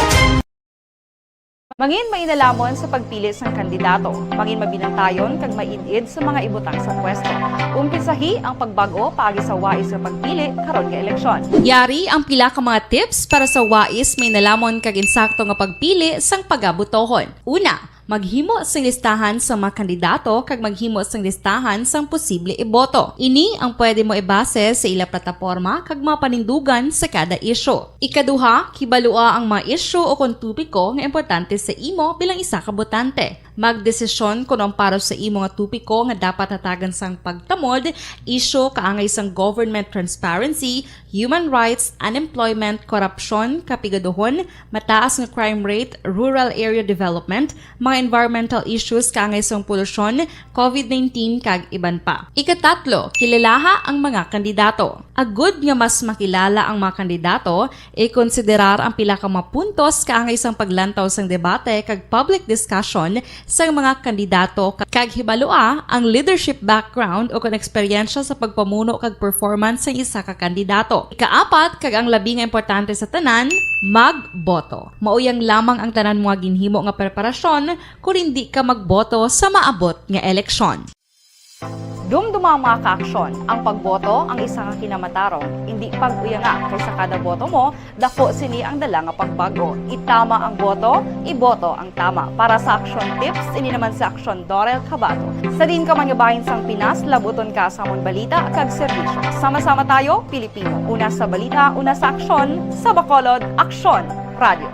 Mangin mainalamon sa pagpili sang kandidato. Mangin mabinantayon kag maid-id sa mga ibutang sa pwesto. Umpisahi ang pagbag-o paagi sa wais nga pagpili karon nga eleksyon. Yari ang pila ka mga tips para sa wais, mainalamon kag insakto nga pagpili sang pagabutohon. Una, maghimo sing listahan sa mga kandidato kag maghimo sing listahan sang posible iboto. Ini ang pwede mo ibase sa ila plataporma kag mga panindugan sa kada isyu. Ikaduha, kibalua ang mga isyu o kon topiko nga importante sa imo bilang isa ka botante. Magdesisyon kon ang para sa imo nga topiko nga dapat hatagan sang pagtamod, isyu kaangay sang government transparency, human rights, unemployment, korupsyon, kapigaduhon, mataas nga crime rate, rural area development, mga environmental issues kaangay sang polusyon, covid nineteen, kag iban pa. Ikatatlo, kilalaha ang mga kandidato. Agud nga mas makilala ang mga kandidato, ikonsiderar ang pila ka mga puntos kaangay sang paglantaw sang debate kag public discussion sang mga kandidato, kag hibalua ang leadership background o kon eksperyensya sa pagpamuno kag performance sang isa ka kandidato. Ikaapat, kag ang labi nga importante sa tanan, magboto. Mauyang lamang ang tanan mo nga ginhimo nga preparasyon kon indi ka magboto sa maabot nga eleksyon. Dumduma, mga kaaksyon, ang pagboto ang isa ka kinamatarong. Indi pag-uyanga, kay sa kada boto mo, daku sini ang dala nga pagbag-o. Itama ang boto, iboto ang tama. Para sa Aksyon Tips, ini naman si Aksyon Dorel Cabato. Sa diin ka man nga bahin sang Pinas, labuton ka sa amon balita kag serbisyo. Sama-sama tayo, Pilipino. Una sa balita, una sa aksyon, sa Bacolod, Aksyon Radio.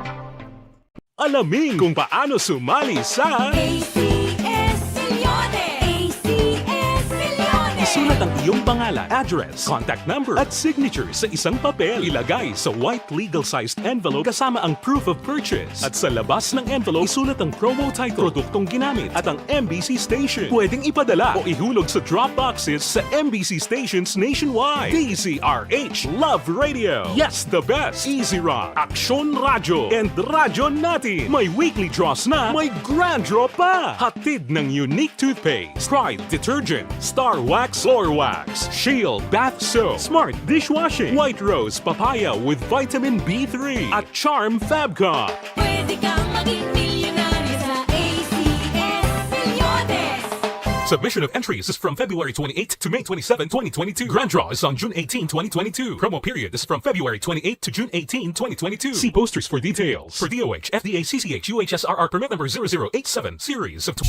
Alamin kung paano sumali sa A C S Millones. A C S Millones. Isulat ang iyong pangalan, address, contact number, at signature sa isang papel. Ilagay sa white legal-sized envelope kasama ang proof of purchase. At sa labas ng envelope, isulat ang promo title, produktong ginamit, at ang M B C station. Pwedeng ipadala o ihulog sa drop boxes sa M B C stations nationwide. D Z R H Love Radio. Yes, the best. Easy Rock, Aksyon Radyo, and Radyo Natin. May weekly draws na, may grand draw pa. Hatid ng Unique Toothpaste, Pride Detergent, Star Wax Floor Wax, Shield Bath Soap, Smart Dishwashing, White Rose Papaya with Vitamin B three, at Charm Fabcon. Pwede kang maging milyonaryo sa A C S Millones. Submission of entries is from February twenty-eight to May twenty-seven, twenty twenty-two. Grand draw is on June eighteen, twenty twenty-two. Promo period is from February twenty-eight to June eighteen, twenty twenty-two. See posters for details. For D O H, F D A, C C H, U H S R R permit number zero zero eight seven, series of tw-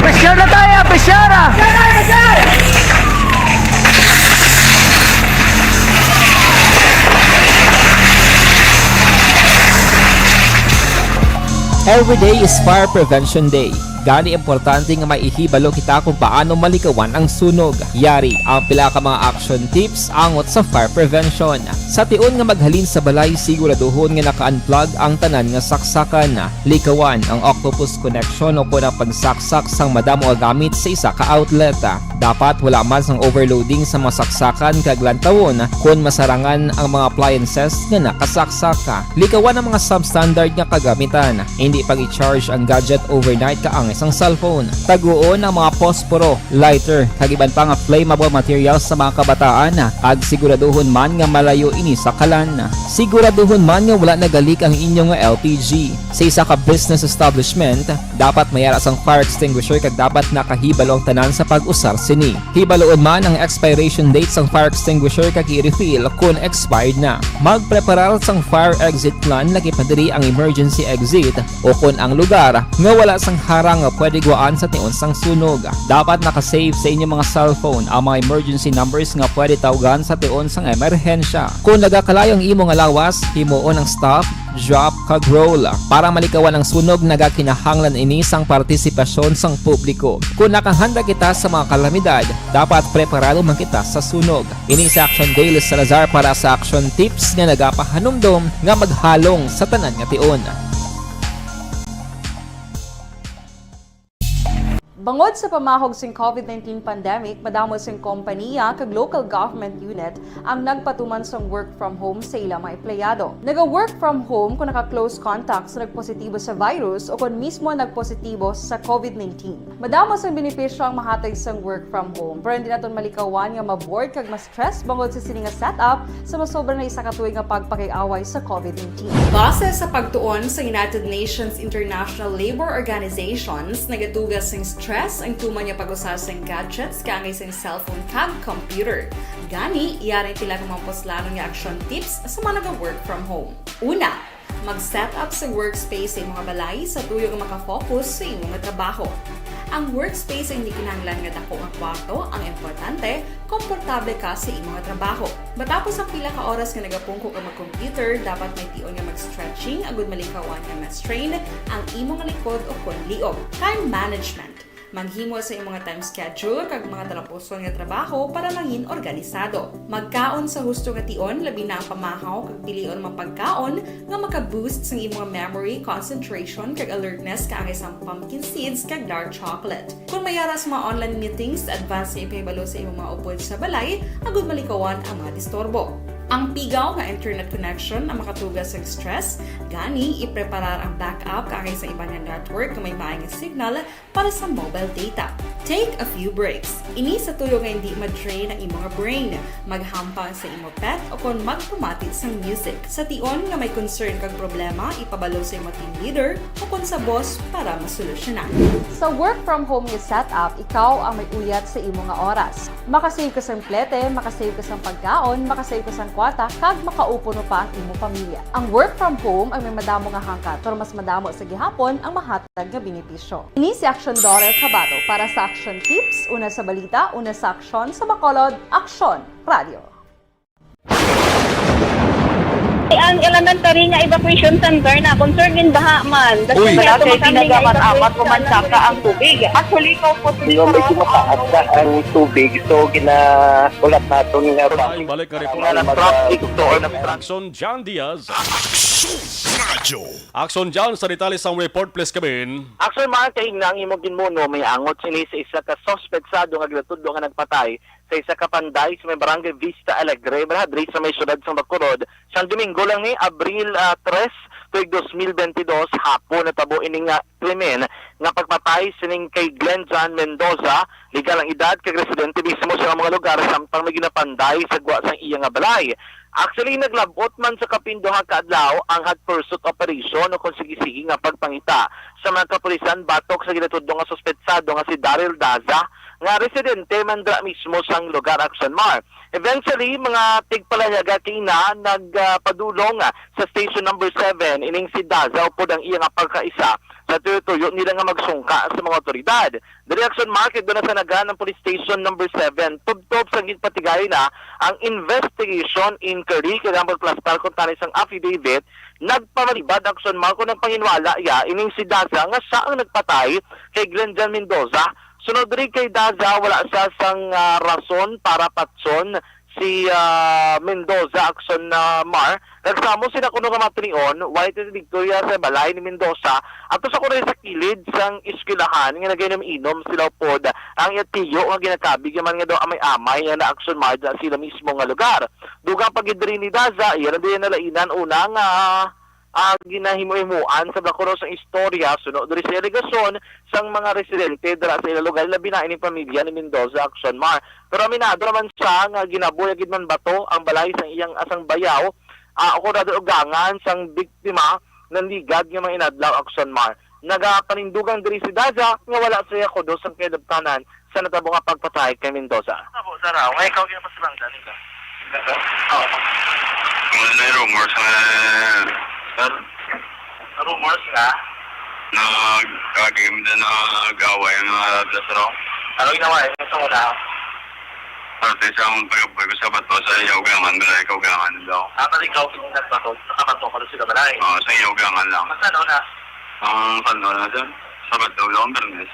Pressure na tayo! Pressure na! Every day is Fire Prevention Day. Gani, importante nga maihibalo kita kung paano malikawan ang sunog. Yari ang pila ka mga action tips angot sa fire prevention. Sa tion nga maghalin sa balay, siguraduhon nga naka-unplug ang tanan nga saksakan. Likawan ang octopus connection o kon ang pagsaksak sang madamo nga gamit sa isa ka outlet. Dapat wala man sang overloading sa mga saksakan kag lantawon kon masarangan ang mga appliances nga nakasaksak. Likawan ang mga substandard nga kagamitan. Indi pag-i-charge ang gadget overnight kaangay sang cellphone. Taguon ang mga posporo, lighter, kag iban pa nga flammable materials sa mga kabataan, kag siguraduhon man nga malayo ini sa kalan. Siguraduhon man nga wala nagalik ang inyo nga L P G. Sa isa ka business establishment, dapat may ara sang fire extinguisher kag dapat nakahibalo ang tanan sa pag-usar sini. Hibaluon man ang expiration date sang fire extinguisher kag i-refill kon expired na. Magpreparar sang fire exit plan, lakip na diri ang emergency exit o kon ang lugar nga wala sang harang pwede gwaan sa tion sang sunog. Dapat naka-save sa inyo mga cellphone ang mga emergency numbers nga pwede tawgan sa tion sang emerhensya. Kung nagakalayo ang imo nga lawas, himuon ang stop, drop, kag roll. Para malikawan ang sunog, nagakinahanglan ini sang partisipasyon sang publiko. Kung nakahanda kita sa mga kalamidad, dapat preparado man kita sa sunog. Ini si Action Dale Salazar para sa Action Tips nga nagapahanumdom nga maghalong sa tanan nga tion. Bangod sa pamahog sing COVID nineteen pandemic, madamo sing kompaniya kag local government unit ang nagpatuman sang work from home sa ila mga empleyado. Naga-work from home kung naka-close contact sa nagpositibo sa virus o kon mismo nagpositibo sa COVID nineteen. Madamo sang benepisyo ang mahatag sang work from home, pero hindi naton malikawan nga ma-bored kag ma-stress bangod sa sini nga setup sa masobra na isa ka tuig nga pagpakig-away sa COVID nineteen. Base sa pagtuon sa United Nations International Labour Organizations, nagatuga sing stress ang tuman nga pag-usa sang gadgets kaangay sang cellphone kag computer. Gani, yari ang pila ka mga puslanon nga action tips sa mga naga-work from home. Una, mag-set up sa workspace sa imong balay sa tuyo nga makafocus sa imong trabaho. Ang workspace ay hindi kinahanglan nga dako nga kwarto, ang importante, komportable ka sa imong trabaho. Matapos ang pila ka oras nga nagapungko ka mag-computer, dapat may tion nga mag-stretching agud malikawan nga ma-strain ang imong likod o kon liog. Time management. Maghimo sa imong time schedule kag mga talapuson nga trabaho para mangin organisado. Magkaon sa husto nga tion, labi na ang pamahaw kag pilion mga pagkaon nga maka-boost sang imong memory, concentration, kag alertness kaangay sang pumpkin seeds kag dark chocolate. Kung may ara sa mga online meetings, advance nga ipahibalo sa imong mga upod sa balay agud malikawan ang mga disturbo. Ang pigaw nga internet connection ang makatuga sa stress, gani ipreparar ang backup kaangay sa iban nga network nga may maayo nga signal para sa mobile data. Take a few breaks. Ini sa tuyo nga hindi ma-drain ang imo nga brain. Maghampang sa imo pet o kon magpamati sang music. Sa tion nga may concern kag problema, ipabalo sa imo team leader o kon sa boss para masolusyonan. Sa work from home nga setup, ikaw ang may uyat sa imo nga oras. Makasave ka sang plete, makasave ka sang pagkaon, makasave ka sang kwarta, kag makaupuno pa ang imo pamilya. Ang work from home ang may madamo nga hangkat, pero mas madamo sa gihapon ang mahatag nga benepisyo. Ini si Action Daughter Cabato para sa Action Tips, una sa balita, una sa aksyon, sa Bacolod, Aksyon Radio. Ang elementary nga evacuation center na concern din baha man. Uy. Wala kay kinagamat-amat, umansaka ang tubig. Actually, ikaw po, di ba, medyo mataas na ang tubig, so ginaulat naton nga. Ang balik nga report. Nga nag-traffic to or nag- Action, John Diaz. Action Radio. Action, John, sa detalye sang report, please, Kevin. Action, mga kahinang, imo ginmuno, may angot sini sa isa ka suspetsado nga ginatudlo nga nagpatay sa isa ka panday sa may barangay Vista Alegre, bala diri sa may siyudad sang Bacolod, sang Domingo lang ni Abril, ah, tres, tuig dos mil bentidós, hapon natabo ini nga krimen nga pagpatay sining kay Glenn John Mendoza, legal ang edad kag residente mismo sa mga lugar, samtang may ginapanday sa gwa sang iya nga balay. Actually, naglab-ot man sa kapin duha ka adlaw ang hot pursuit operation o kung sige-sige nga pagpangita sa mga kapulisan batok sa ginatudlo nga suspetsado nga si Daryl Daza, nga residente man dira mismo sang lugar, Action Mar. Eventually, mga tigpalayaga kina nagpadulong sa Station Number Seven, ining si Daza upod ang iya nga pagkaisa sa tuyo-tuyo nila nga magsungka sa mga awtoridad. Diri, Action Mar, kay duna sa nagan ang Police Station Number Seven, tubtob sa ginpatigayon na ang investigation inquiry kag ang pagplastar kuntani sang affidavit nagpamalibad, Action Mar, kung nagpanginwala iya ining si Daza nga sia ang nagpatay kay Glenn John Mendoza. Sunod diri kay Daza, wala sia sang, ah, rason para patson si, ah, Mendoza, Action, ah, Mar. Nagsamo sila kuno nga mga tinion, way tinigtuya sa balay ni Mendoza, ato sa kuno sa kilid sang eskwelahan nga nagainom-inom sila upod ang iya tiyo nga ginakabig man nga daw amay-amay nga na, Action Mar, sa ila mismo nga lugar. Dugang pa gid diri ni Daza, iya na din nalainan una nga, ah, ginahimo-himuan sa bakuros ang istorya suno diri sa alegasyon sang mga residente dira sa ila lugar, labi na ining pamilya ni Mendoza, Action Mar. Pero aminado naman siya nga ginabuya gid man bato ang balay sang iyang asang bayaw, ah, o kon rather ugangan sang biktima, nanligad nga mga inadlaw, Action Mar. Nagapanindugang diri si Daza nga wala siya kuno sang kahilabtanan sa natabo nga pagpatay kay Mendoza. Abo, Sara, nga ikaw ginapasabang sa nila? Oo. Wala na yung rumors nga, sir. Rumors nga? Nag-, kagim na nag-away ang mga alas, bro. Ano ginawa niyo sa una? Parte sa pag-aboy ko sa bato sa iya ugangan, balay ka ugangan daw. Ah, pati ikaw, nagbato, nakabato ka doon sa balay? Oo, sa iya ugangan lang. Masa na una? Ang ano na, sir? Sabado lang, Bernes.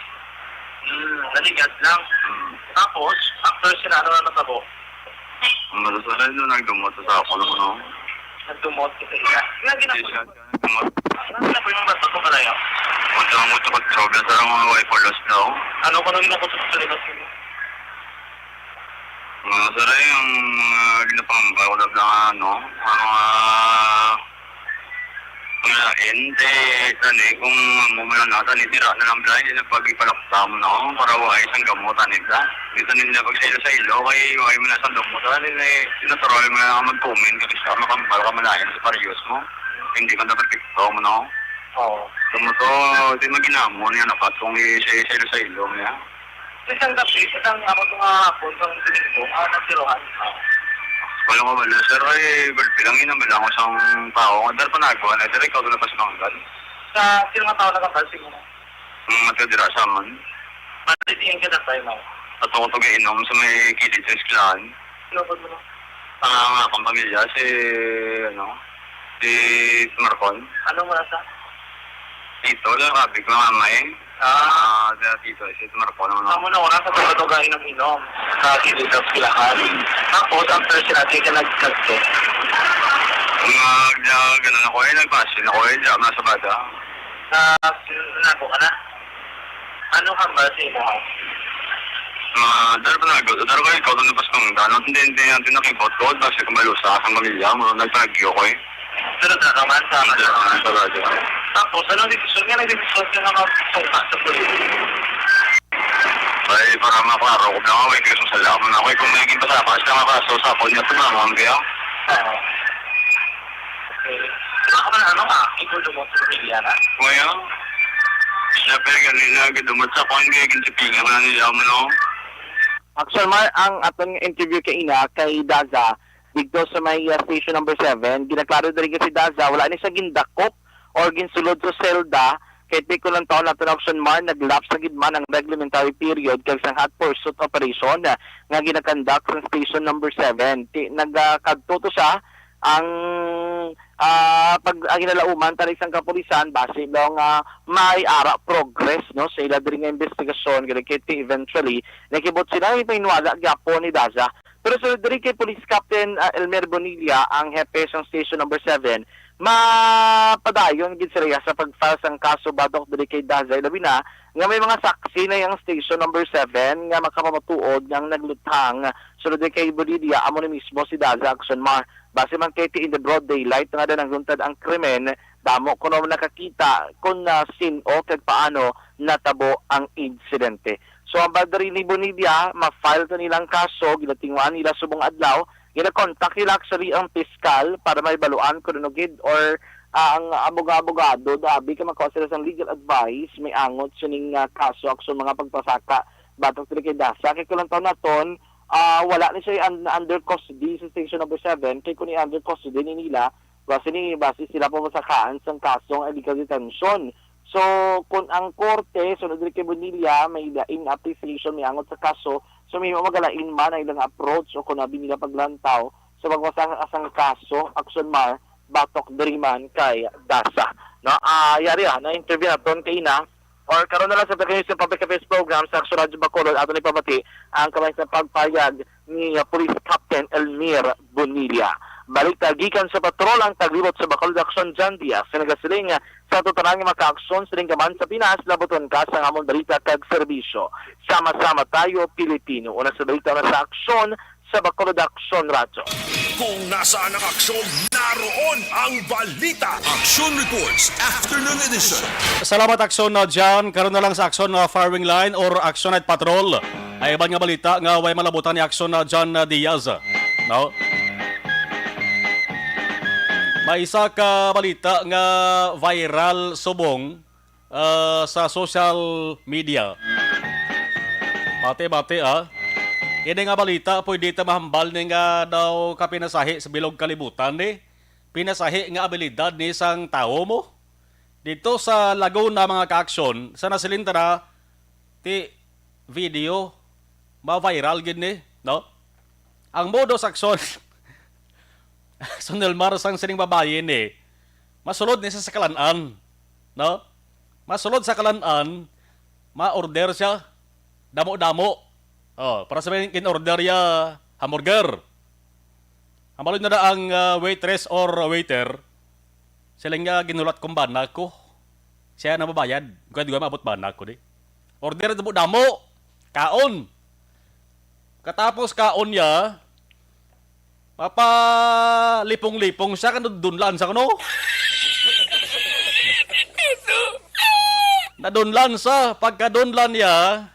Hmm, naligas lang. Hmm. Tapos, after sila, ano na natabo? Ang masasabi nun, nagdumot sa ako, no? Nagdumot ka sa iya? Nga ginawa. Yes, sir. Nagdumot. Ano na po yung bato ko kalayo? Kutsa, kutsa, kutsa, kutsa, sa mga wife or lost na, oh. Ano ko nang ginakutsutso sa likod ko? Mga saray, ang mga ginapangamba ko lang na, ano, ang mga, mga lain, eh, tani, kung amo man ang nasa, ni tira na lang, blind, yung pag-ipalakta mo na, oh, para wa ay isang gamot, ani ta. Dito nila pag sa ilo, sa ilo, kay wa ay mo na isang gamot, ani, eh, natural mo na mag-comment, kasi siya, makambal ka malayan sa parehas mo. Hindi ka na perfecto mo, no? Oo. Kumuto, di maginamo niya, napatong, eh, sa, sa ilo, sa ilo niya. Sa isang gabi, sa isang, amo to nga hapon, sa Domingo, ah, nagtirohan. Ah. Wala ko wala, sir. Ay, gulpi lang yun, ang bilang ko sa tao. Ang dar panago, ano, diri ikaw na pas manggal. Sa sino nga tao nagkakal, siguro? Ang matadira sa aman. Pati diyan ka na tayo, ma'am. Patungkol ko inom sa may kilid sa eskwelahan. Sino po mo? Ah, ang akong pamilya, si, ano, si Marcon. Ano mo nasa? Tito, lang sabi ko, mamay. Ah. Ah, si Tito, si Marcon, ano. Amo na oras sa pagkatugain ng inom sa kilid ng eskwelahan. Tapos, after sila, di ka nagkagto. Nag-, nag-, ano na ko eh, nagpasin ako eh, diyan, nasa bata. Sa, nako ka na? Ano hambal sa imo, ha? Ah, dar pa nago, dar ko ikaw, ano, pas kung ano, hindi, hindi, hindi nakibot ko, basta kung malusa, ang pamilya mo, nagpanagyo ko eh. Pero na naman sa Hindi naman sa radyo. Tapos, anong desisyon nga nagdesisyon ka nga magsungka sa pulis? Ay, para maklaro ko lang, wait, gusto sa laman ako, eh, kung may ginpasapa, siya nga kaso sa ako niya, tumama ang biya. Oo. Okay. Baka man, ano ka, ikaw dumot sa pamilya na? Kuya, siya pa yung ganun na, dumot sa kwan, kaya gintitingan na nila mo, no? Actual, Mar, ang aton nga interview kay ina, kay Daza, dito sa may, uh, station number seven, ginaklaro diri nga si Daza, wala ni siya gindakop or ginsulod sa selda, kay ti kulang taon nato na, Action Mar, nag-lapse na gid man ang reglementary period kag sang hot pursuit operation, uh, nga ginakandak sa station number seven. Ti-, nagkadto to siya ang, ah, pag, ang ginalauman tani sang kapulisan, base daw nga may ara progress, no, sa ila diri nga investigasyon, gani kay ti eventually nakibot sila, ipahinwala gyapon ni Daza. Pero sa diri kay Police Captain, ah, Elmer Bonilla, ang hepe sang Station Number Seven, mapadayon gid sila sa pag-file sang kaso batok diri kay Daza, labi na nga may mga saksi na ang Station Number Seven nga makapamatuod nga ang nagluthang sulod kay Bonilla amo ni mismo si Daza, Action Mar. Base man kay ti in the broad daylight nga nagluntad ang krimen, damo kuno nakakita kon, ah, sin-o kag paano natabo ang insidente. So, ang padre ni Bonilla, ma-file to nilang kaso, ginatinguhan nila subong adlaw, gina-contact nila actually ang piskal para mahibaluan kung ano gid or, ah, ang abogado-abogado, dabi ka makawa sila sang legal advice, may angot sining, ah, kaso, aksyon, mga pagpasaka, batok diri kay Daza. Kay kulang taon naton, ah, wala ni siya un-, under custody sa Station Number Seven, kay kung i-under custody ni nila, basi ni, basi sila papasakaan sang kasong illegal detention. So, kung ang korte, sunod diri kay Bonilla, may lain na appreciation, may angot sa kaso, so may magalain man ang ilang approach o kung abi nila paglantaw sa pagpasaka sang kaso, Action Mar, batok diri man kay Daza. No? Ah, yari, ah, na-interview naton kay ina, or karon na lang sa Taga News and Public Affairs Program sa Action Radio Bacolod, ato ni pamati ang kamay sa pagpayag ni, uh, Police Captain Elmir Bonilla. Balita gikan sa patrol ang taglibot sa Bacolod Action, John Diaz, nga nagasiling, uh, sa tutunan nga makaaksyon sining gaman sa Pinas, labuton ka sa among balita kag serbisyo. Sama-sama tayo, Pilipino. Una sa balita, una sa aksyon, sa Bacolod Action Radyo. Kung nasaan ang aksyon, naroon ang balita. Action Reports, Afternoon Edition. Salamat, Aksyon na John. Karon na lang sa Aksyon na Firing Line or Action Night Patrol. Ay iban nga balita nga way malabutan ni Aksyon na John, uh, Diaz. No? May isa ka balita nga viral subong, ah, sa social media. Bati, bati, ah. Ini nga balita, pwede ta mahambal ni nga daw ka pinasahi sa bilog kalibutan ni. Pinasahi nga abilidad ni sang tawo mo. Dito sa Laguna, mga ka-aksyon, sa nasiling ta na, ti video, ma-viral gid ni, no? Ang modus action, Aksyon Nilmar sang sining babayi ni, masulod ni sa sakalan-an, no? Masulod sa kalan-an, ma-order siya, damo-damo. Oh, para sa mga in-order ya hamburger. Ang balo na ang, ah, waitress or waiter, sila nga ginulat kong bana ko. Siya na mabayad. Kaya di ko maabot bana ko di. Order damo-damo. Kaon. Katapos kaon niya, mapalipong-lipong siya, kan dunlan sa kuno. Nadunlan sa, pagkadunlan niya,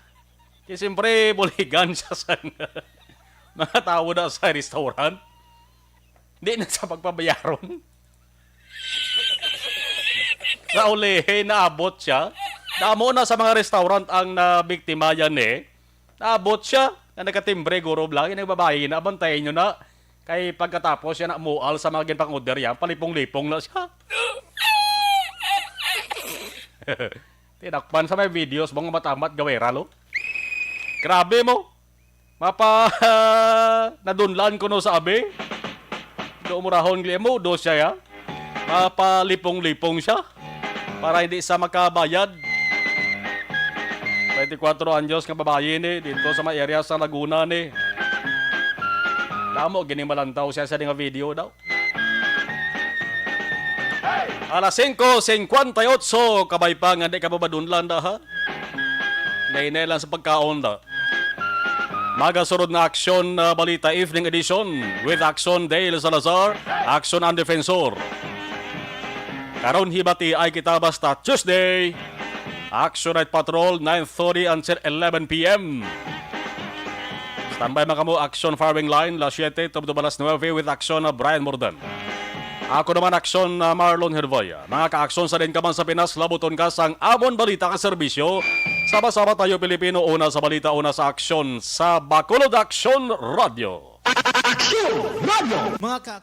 di siyempre, buligan siya sa mga tao na sa restaurant. Di na sa pagpabayaron. Sa ulihi, naabot siya. Damo na sa mga restaurant ang nabiktima yan eh. Naabot siya, nga nagkatimbre, guro lang, yung nagbabayi na, bantayan nyo na. Kay pagkatapos siya na mual sa mga ginpang-order yan, palipong-lipong na siya. Tinakpan sa may videos, mga matamat gawera, lo. Grabe mo. Mapa, nadunlan ko no sa abi. Do murahon gali mo, do siya ya. Mapalipong-lipong siya. Para hindi sa makabayad. Twenty-four anyos nga babayi ni, dito sa may area sa Laguna ni. Damo gini malantaw siya sa nga video daw. Alas singko singkwenta y otso, kabay pa nga di ka mabadunlan da, ha? Nainay lang sa pagkaon da. Magasunod na Aksyon, ah, Balita Evening Edition with Aksyon Dale Salazar, Aksyon ang Defensor. Karon hibati ay kita basta Tuesday. Action Night Patrol, nine thirty until eleven p m. Standby man kamo, Action Firing Line, alas siyete tubtob alas nuwebe with Action na Brian Mordan. Ako naman, Action na Marlon Hervoya. Mga ka-aksyon, sa din ka man sa Pinas, labuton ka sang amon balita ka serbisyo. Sama-sama tayo, Pilipino, una sa balita, una sa aksyon, sa Bacolod Action Radio. Action Radio! Mga ka